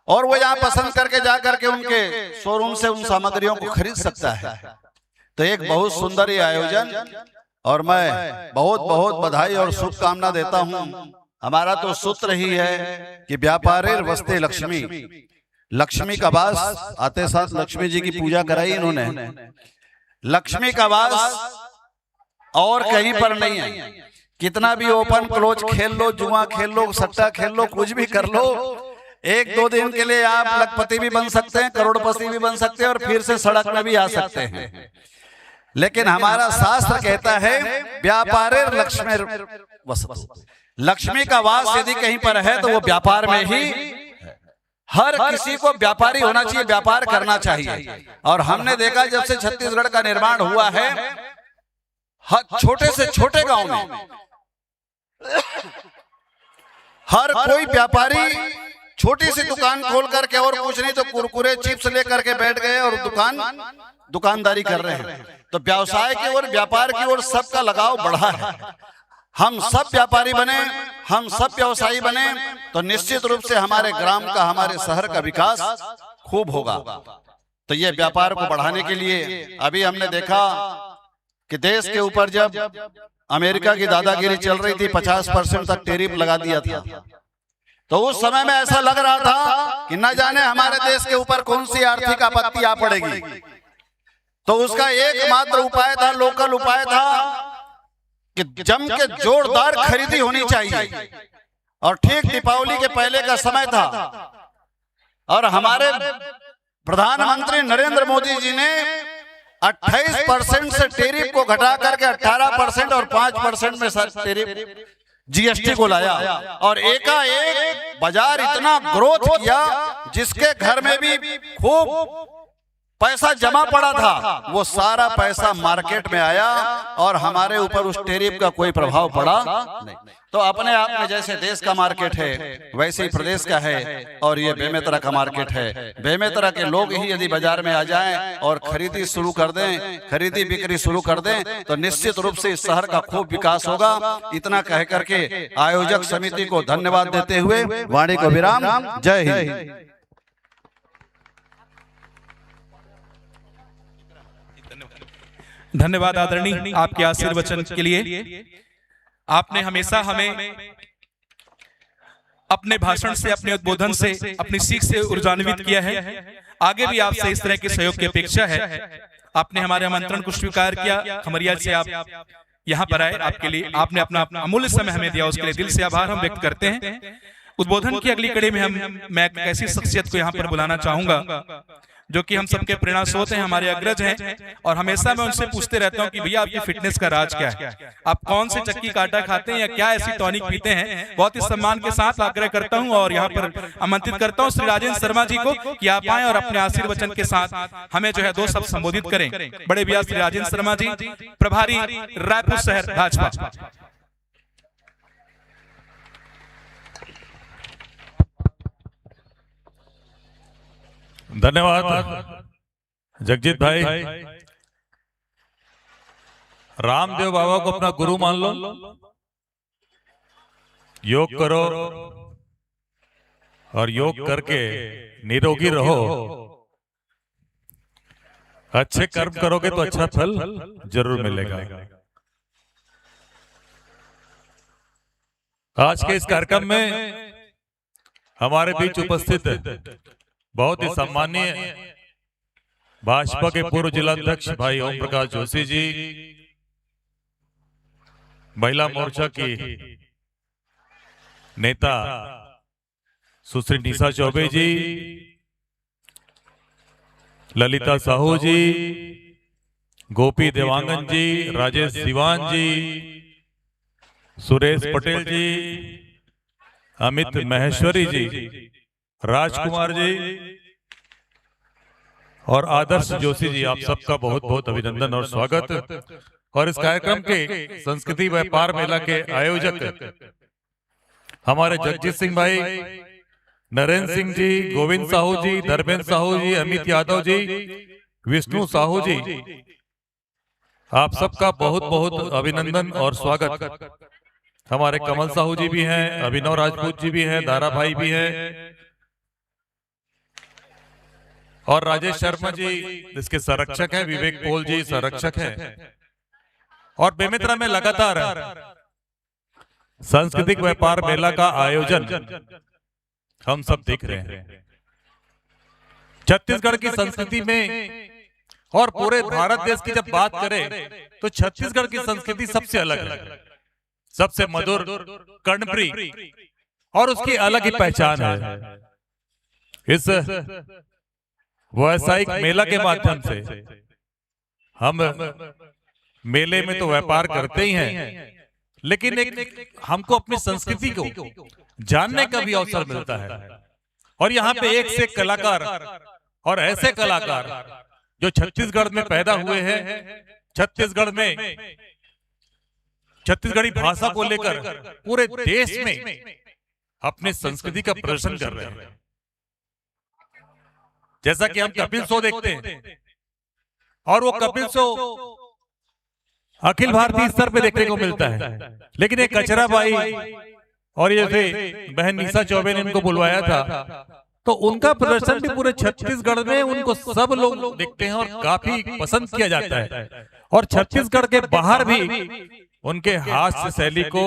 और वो यहाँ पसंद करके जा करके उनके शोरूम से उन सामग्रियों को खरीद सकता है। तो एक बहुत सुंदर ये आयोजन, और मैं बहुत बहुत बधाई और शुभकामना देता हूँ। हमारा तो सूत्र ही है कि व्यापारे वस्ते लक्ष्मी, लक्ष्मी का वास। आते साथ लक्ष्मी जी की पूजा कराई इन्होंने। लक्ष्मी का वास और कहीं पर नहीं है। कितना भी ओपन क्लोज खेल लो, जुआ खेल लो, सट्टा खेल लो, कुछ भी कर लो, एक दो दिन के लिए आप लखपति भी बन सकते हैं, करोड़पति भी बन सकते हैं और फिर से सड़क में भी आ सकते हैं। लेकिन हमारा शास्त्र कहता है, व्यापारे लक्ष्मी वसतु। लक्ष्मी का वास यदि कहीं पर है, तो वो व्यापार में ही। हर किसी को व्यापारी होना चाहिए, व्यापार करना चाहिए। और हमने देखा, जब से छत्तीसगढ़ का निर्माण हुआ है, हर छोटे से छोटे गांव में हर कोई व्यापारी छोटी सी दुकान खोल करके, और कुछ नहीं तो कुरकुरे चिप्स लेकर के बैठ गए और दुकान, दुकानदारी कर रहे हैं। तो व्यवसाय की ओर, व्यापार की ओर सबका लगाव बढ़ा है। हम सब व्यापारी बने, हम सब व्यवसायी बने, तो निश्चित रूप से हमारे ग्राम का, हमारे शहर का विकास खूब होगा। तो ये व्यापार को बढ़ाने के लिए अभी हमने देखा कि देश के ऊपर जब अमेरिका की दादागिरी चल रही थी, पचास परसेंट तक टैरिफ लगा दिया था, तो उस समय में ऐसा लग रहा था कि न जाने हमारे देश के ऊपर कौन सी आर्थिक आपत्ति आ पड़ेगी। तो उसका एकमात्र उपाय था, लोकल उपाय था कि जम के जोरदार खरीदी होनी चाहिए। और ठीक दीपावली के पहले का समय था और हमारे प्रधानमंत्री नरेंद्र मोदी जी ने अट्ठाईस परसेंट से टैरिफ को घटा करके अठारह परसेंट और पाँच परसेंट में सर टैरिफ, जीएसटी को लाया और एकाएक बाजार इतना ग्रोथ किया, जिसके घर में भी खूब पैसा जमा पड़ा था, वो सारा पैसा मार्केट में आया और हमारे ऊपर उस टेरिफ का कोई प्रभाव पड़ा नहीं। तो अपने आप में जैसे देश का मार्केट है, वैसे ही प्रदेश का है, और ये बेमेतरा का मार्केट है। बेमेतरा के लोग ही यदि बाजार में आ जाएं और खरीदी शुरू कर दें, खरीदी बिक्री शुरू कर दें, तो निश्चित रूप से इस शहर का खूब विकास होगा। इतना कह करके आयोजक समिति को धन्यवाद देते हुए वाणी को विराम। जय हिंद। धन्यवाद आदरणीय, आपके आशीर्वचन के लिए। आपने हमेशा हमें अपने भाषण से, अपने उद्बोधन से, अपनी सीख से ऊर्जान्वित किया है। आगे भी आपसे इस तरह के सहयोग की अपेक्षा है। आपने हमारे आमंत्रण को स्वीकार किया, खमरिया से आप यहाँ पर आए, आपके लिए, आपने अपना अमूल्य समय हमें दिया, उसके लिए दिल से आभार हम व्यक्त करते हैं। उद्बोधन की अगली कड़ी में हम मैं एक ऐसी शख्सियत को यहाँ पर बुलाना चाहूंगा जो कि हम सबके प्रेरणा स्रोत हैं, हमारे अग्रज हैं, और हमेशा मैं उनसे पूछते रहता हूँ कि भैया, आपकी फिटनेस का राज क्या है, आप कौन से चक्की का आटा खाते हैं या क्या ऐसी टॉनिक पीते हैं। बहुत ही सम्मान के साथ आग्रह करता हूँ और यहाँ पर आमंत्रित करता हूँ श्री राजेंद्र शर्मा जी को कि आप आए और अपने आशीर्वचन के साथ हमें जो है दो शब्द संबोधित करें। बड़े भैया श्री राजेंद्र शर्मा जी, प्रभारी रायपुर शहर भाजपा। धन्यवाद जगजीत भाई। रामदेव बाबा को अपना गुरु मान लो, योग करो और योग करके निरोगी रहो। अच्छे कर्म करोगे तो अच्छा फल जरूर मिलेगा। आज के इस कार्यक्रम में हमारे बीच उपस्थित बहुत ही सम्माननीय भाजपा के पूर्व जिला अध्यक्ष भाई ओम प्रकाश जोशी जी, महिला मोर्चा की नेता सुश्री निशा चौबे जी, ललिता साहू जी, गोपी देवांगन जी, राजेश सिवान जी, सुरेश पटेल जी, अमित महेश्वरी जी, राजकुमार जी और आदर्श जोशी जी, आप सबका बहुत बहुत अभिनंदन और स्वागत। और इस कार्यक्रम के संस्कृति व्यापार मेला के आयोजक हमारे जगजीत सिंह भाई, नरेंद्र सिंह जी, गोविंद साहू जी, धर्मेंद्र साहू जी, अमित यादव जी, विष्णु साहू जी, आप सबका बहुत बहुत अभिनंदन और स्वागत। हमारे कमल साहू जी भी हैं, अभिनव राजपूत जी भी हैं, दारा भाई भी हैं और राजेश शर्मा जी जिसके संरक्षक हैं, विवेक पोल जी संरक्षक हैं। और बेमेतरा में लगातार सांस्कृतिक व्यापार मेला का आयोजन हम सब देख रहे हैं। छत्तीसगढ़ की संस्कृति में और पूरे भारत देश की जब बात करें तो छत्तीसगढ़ की संस्कृति सबसे अलग है, सबसे मधुर, कर्णप्रिय और उसकी अलग ही पहचान है। इस व्यावसायिक मेला के माध्यम से हम मेले में तो व्यापार करते ही हैं, लेकिन एक हमको अपनी संस्कृति को जानने का भी अवसर मिलता है। और यहाँ पे एक से एक कलाकार और ऐसे कलाकार जो छत्तीसगढ़ में पैदा हुए हैं, छत्तीसगढ़ में छत्तीसगढ़ी भाषा को लेकर पूरे देश में अपने संस्कृति का प्रदर्शन कर रहे हैं। जैसा कि हम कपिल शो देखते हैं और वो कपिल शो अखिल भारतीय स्तर पे देखने को मिलता है, लेकिन ये कचरा बाई और ये थे बहन निशा चौबे ने इनको बुलवाया था, तो उनका प्रदर्शन भी पूरे छत्तीसगढ़ में उनको सब लोग देखते हैं और काफी पसंद किया जाता है। और छत्तीसगढ़ के बाहर भी उनके हास्य शैली को,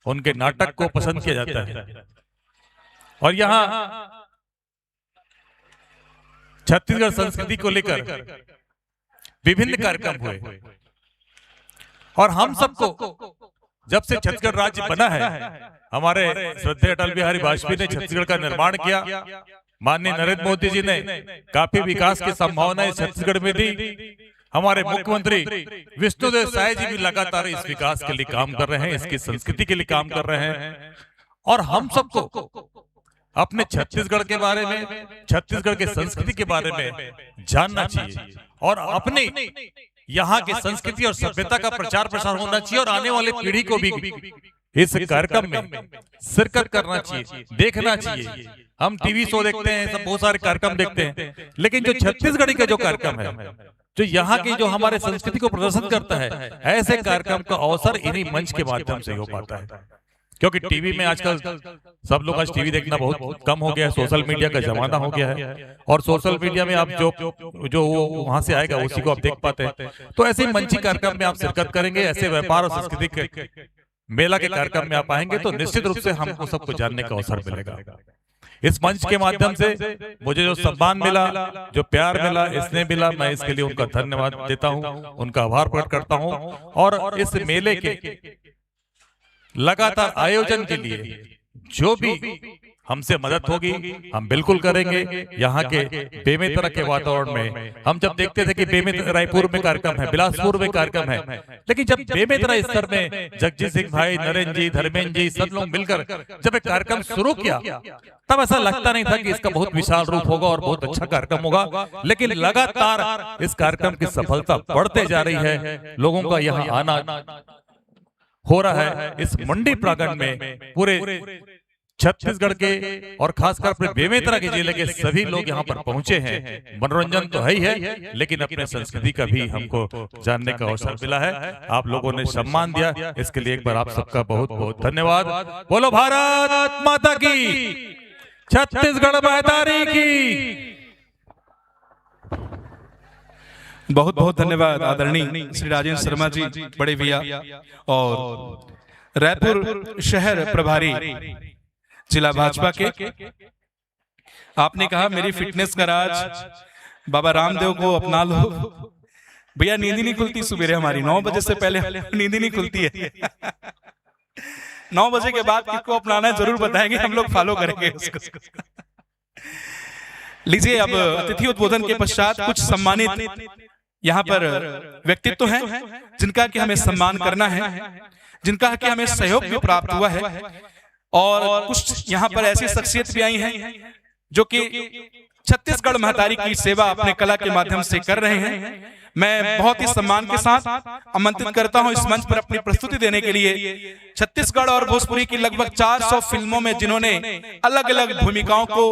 उनके नाटक को पसंद किया जाता है। और यहाँ छत्तीसगढ़ संस्कृति को लेकर विभिन्न कार्यक्रम हुए और हम सबको जब से छत्तीसगढ़ राज्य बना है, हमारे श्रद्धेय अटल बिहारी वाजपेयी ने छत्तीसगढ़ का निर्माण किया, माननीय नरेंद्र मोदी जी ने काफी विकास की संभावनाएं छत्तीसगढ़ में दी, हमारे मुख्यमंत्री विष्णुदेव साय जी भी लगातार इस विकास के लिए काम कर रहे हैं, इसकी संस्कृति के लिए काम कर रहे हैं और हम सबको अपने छत्तीसगढ़ के बारे में, छत्तीसगढ़ के संस्कृति के बारे में जानना चाहिए और अपने यहाँ की संस्कृति और सभ्यता का प्रचार प्रसार होना चाहिए और आने वाली पीढ़ी को भी इस कार्यक्रम में शिरकत करना चाहिए, देखना चाहिए। हम टीवी शो देखते हैं, सब बहुत सारे कार्यक्रम देखते हैं, लेकिन जो छत्तीसगढ़ी का जो कार्यक्रम है, जो यहाँ की, जो हमारे संस्कृति को प्रदर्शन करता है, ऐसे कार्यक्रम का अवसर इन्हीं मंच के माध्यम से हो पाता है। क्योंकि टीवी में आजकल सब लोग आज टीवी देखना बहुत कम हो गया है, सोशल मीडिया का जमाना हो गया है, और सोशल मीडिया में आप जो जो वो वहां से आएगा, उसी को आप देख पाते हैं। तो ऐसे मंची कार्यक्रम में आप शिरकत करेंगे, ऐसे व्यापार और संस्कृति के मेला के कार्यक्रम में आप आएंगे, तो निश्चित रूप से हमको सबको जानने का अवसर मिलेगा। इस मंच के माध्यम से मुझे जो सम्मान मिला, जो प्यार मिला, स्नेह मिला, मैं इसके लिए उनका धन्यवाद देता हूं, उनका आभार प्रकट करता हूं। और इस मेले के लगातार आयोजन के लिए जो भी हमसे मदद होगी, हम बिल्कुल करेंगे। यहाँ के बेमेतरा के वातावरण में हम जब देखते थे कि बेमेतरा, रायपुर में कार्यक्रम है, बिलासपुर में कार्यक्रम है, लेकिन जब बेमेतरा स्तर में जगजीत सिंह भाई, नरेंद्र जी, धर्मेंद्र जी, सब लोग मिलकर जब एक कार्यक्रम शुरू किया, तब ऐसा लगता नहीं था कि इसका बहुत विशाल रूप होगा और बहुत अच्छा कार्यक्रम होगा, लेकिन लगातार इस कार्यक्रम की सफलता बढ़ते जा रही है। लोगों का यहाँ आना हो रहा है। इस मंडी प्रांगण में पूरे छत्तीसगढ़ के और खासकर अपने बेमेतरा के जिले के सभी लोग यहाँ पर पहुंचे हैं। मनोरंजन तो है ही है, लेकिन अपने संस्कृति का भी हमको जानने का अवसर मिला है। आप लोगों ने सम्मान दिया, इसके लिए एक बार आप सबका बहुत बहुत धन्यवाद। बोलो भारत माता की, छत्तीसगढ़ महतारी की। बहुत बहुत धन्यवाद आदरणीय श्री राजेंद्र शर्मा जी, बड़े भैया, और रायपुर शहर प्रभारी जिला भाजपा के। आपने कहा मेरी फिटनेस का राज बाबा रामदेव को अपना लो। भैया, नींद ही नहीं खुलती सुबेरे हमारी, नौ बजे से पहले नींद ही नहीं खुलती है। नौ बजे के बाद किसको अपनाना है, जरूर बताएंगे, हम लोग फॉलो करेंगे उसको। लीजिए, अब अतिथि उद्बोधन के पश्चात कुछ सम्मानित यहाँ पर व्यक्तित्व हैं, जिनका कि हमें सम्मान करना है, जिनका कि हमें सहयोग भी प्राप्त हुआ है, और कुछ यहाँ पर ऐसी शख्सियत भी आई हैं जो कि छत्तीसगढ़ महतारी की सेवा अपने कला के माध्यम से कर रहे हैं। मैं बहुत ही सम्मान के साथ आमंत्रित करता हूं इस मंच पर अपनी प्रस्तुति देने के लिए छत्तीसगढ़ और भोजपुरी की लगभग चार सौ फिल्मों में जिन्होंने अलग-अलग भूमिकाओं को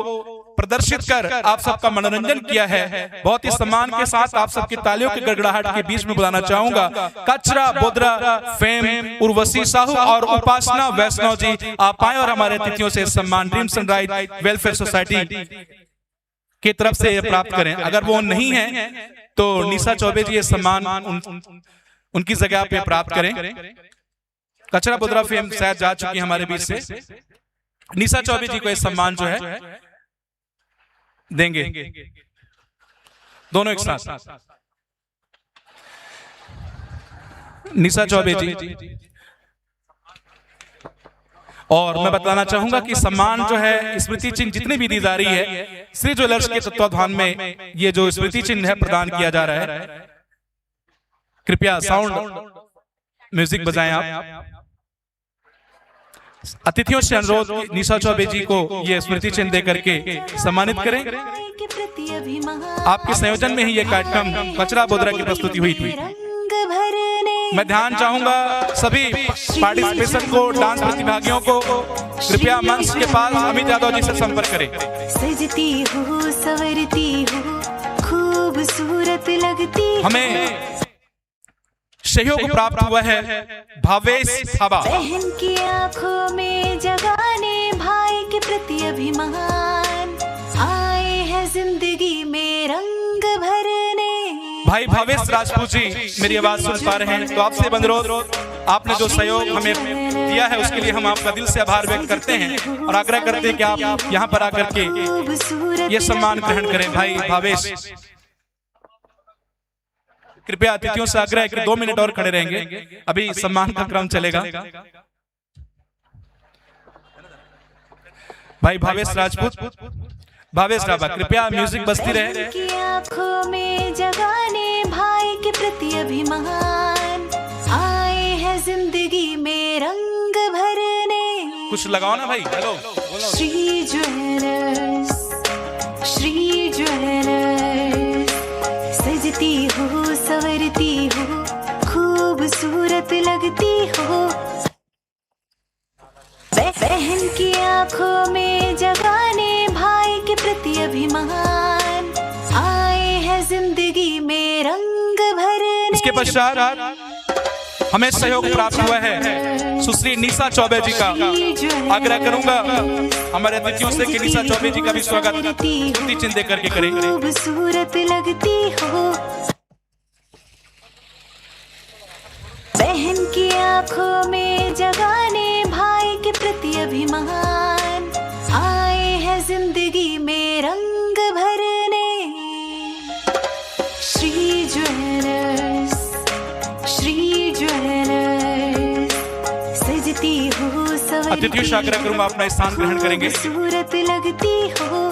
प्रदर्शित कर आप सबका मनोरंजन किया है। बहुत ही सम्मान के साथ आप सबकी तालियों की गड़गड़ाहट के बीच में बुलाना चाहूंगा कचरा बोदरा फेम उर्वशी साहू और उपासना वैष्णव जी, आप आए और हमारे अतिथियों से सम्मान ड्रीम सनराइज वेलफेयर सोसाइटी की तरफ से ये प्राप्त करें। अगर वो नहीं है तो निशा चौबे जी ये सम्मान उन, उनकी जगह पे प्राप्त करें। कचरा बोदरा फेम शायद जा चुकी है हमारे बीच से। निशा चौबे जी को ये सम्मान जो है देंगे दोनों एक साथ। निशा चौबे जी, और मैं बतलाना चाहूंगा कि सम्मान जो है, स्मृति चिन्ह जितनी भी दी जा रही है, श्री ज्वेलर्स के तत्वाधान में ये जो स्मृति चिन्ह है प्रदान किया जा रहा है। कृपया साउंड म्यूजिक बजाएं आप। अतिथियों से अनुरोध कि निशा चौबे जी को ये स्मृति चिन्ह दे करके सम्मानित करें। आपके संयोजन में ही ये कार्यक्रम कचरा बोदरा की प्रस्तुति हुई थी। मैं ध्यान चाहूंगा सभी पार्टिसिपेशन को, डांस प्रतिभागियों को, कृपया मंच के पास अमित यादव जी से संपर्क करें। सजती हूँ, संवरती हूँ, खूबसूरत लगती हूँ। हमें सहयोग प्राप्त हुआ है भावेश थाबा। बहन की आंखों में जगाने भाई के प्रति अभिमान, आए हैं जिंदगी में रंग भरने। भाई भावेश राजपूत जी मेरी आवाज सुन पा रहे हैं तो आपसे अनुरोध, आपने जो सहयोग हमें दिया है उसके लिए हम आपका दिल से आभार व्यक्त करते हैं और आग्रह करते हैं कि आप यहाँ पर आकर के ये सम्मान ग्रहण करें। भाई भावेश, कृपया अतिथियों से आग्रह है कि दो मिनट और खड़े रहेंगे, अभी सम्मान का क्रम चलेगा। भाई भावेश राजपूत, भावेश राभा, कृपया म्यूजिक बजती रहे। की आंखों में जगाने भाई के प्रति अभिमान, आए हैं जिंदगी में रंग भरने। कुछ लगाओ ना भाई। Hello, Shri jewellers. हो। बह- बहन की आंखों में जगाने भाई के प्रति अभिमान। आए हैं जिंदगी में रंग भरने। इसके पश्चात हमें सहयोग प्राप्त हुआ है सुश्री निशा चौबे जी का। आग्रह करूंगा हमारे अतिथियों से कि निशा चौबे जी का भी स्वागत स्मृति चिन्ह दे करके करें। खूबसूरत लगती हो। बहन की आंखों में जगाने भाई के प्रति अभिमान। आए हैं जिंदगी में रंग भरने। श्री ज्वेलर्स, श्री ज्वेलर्स, सजती हो सवरती अतिथियों से आग्रह करूंगा अपना स्थान ग्रहण करेंगे। खूबसूरत लगती हो।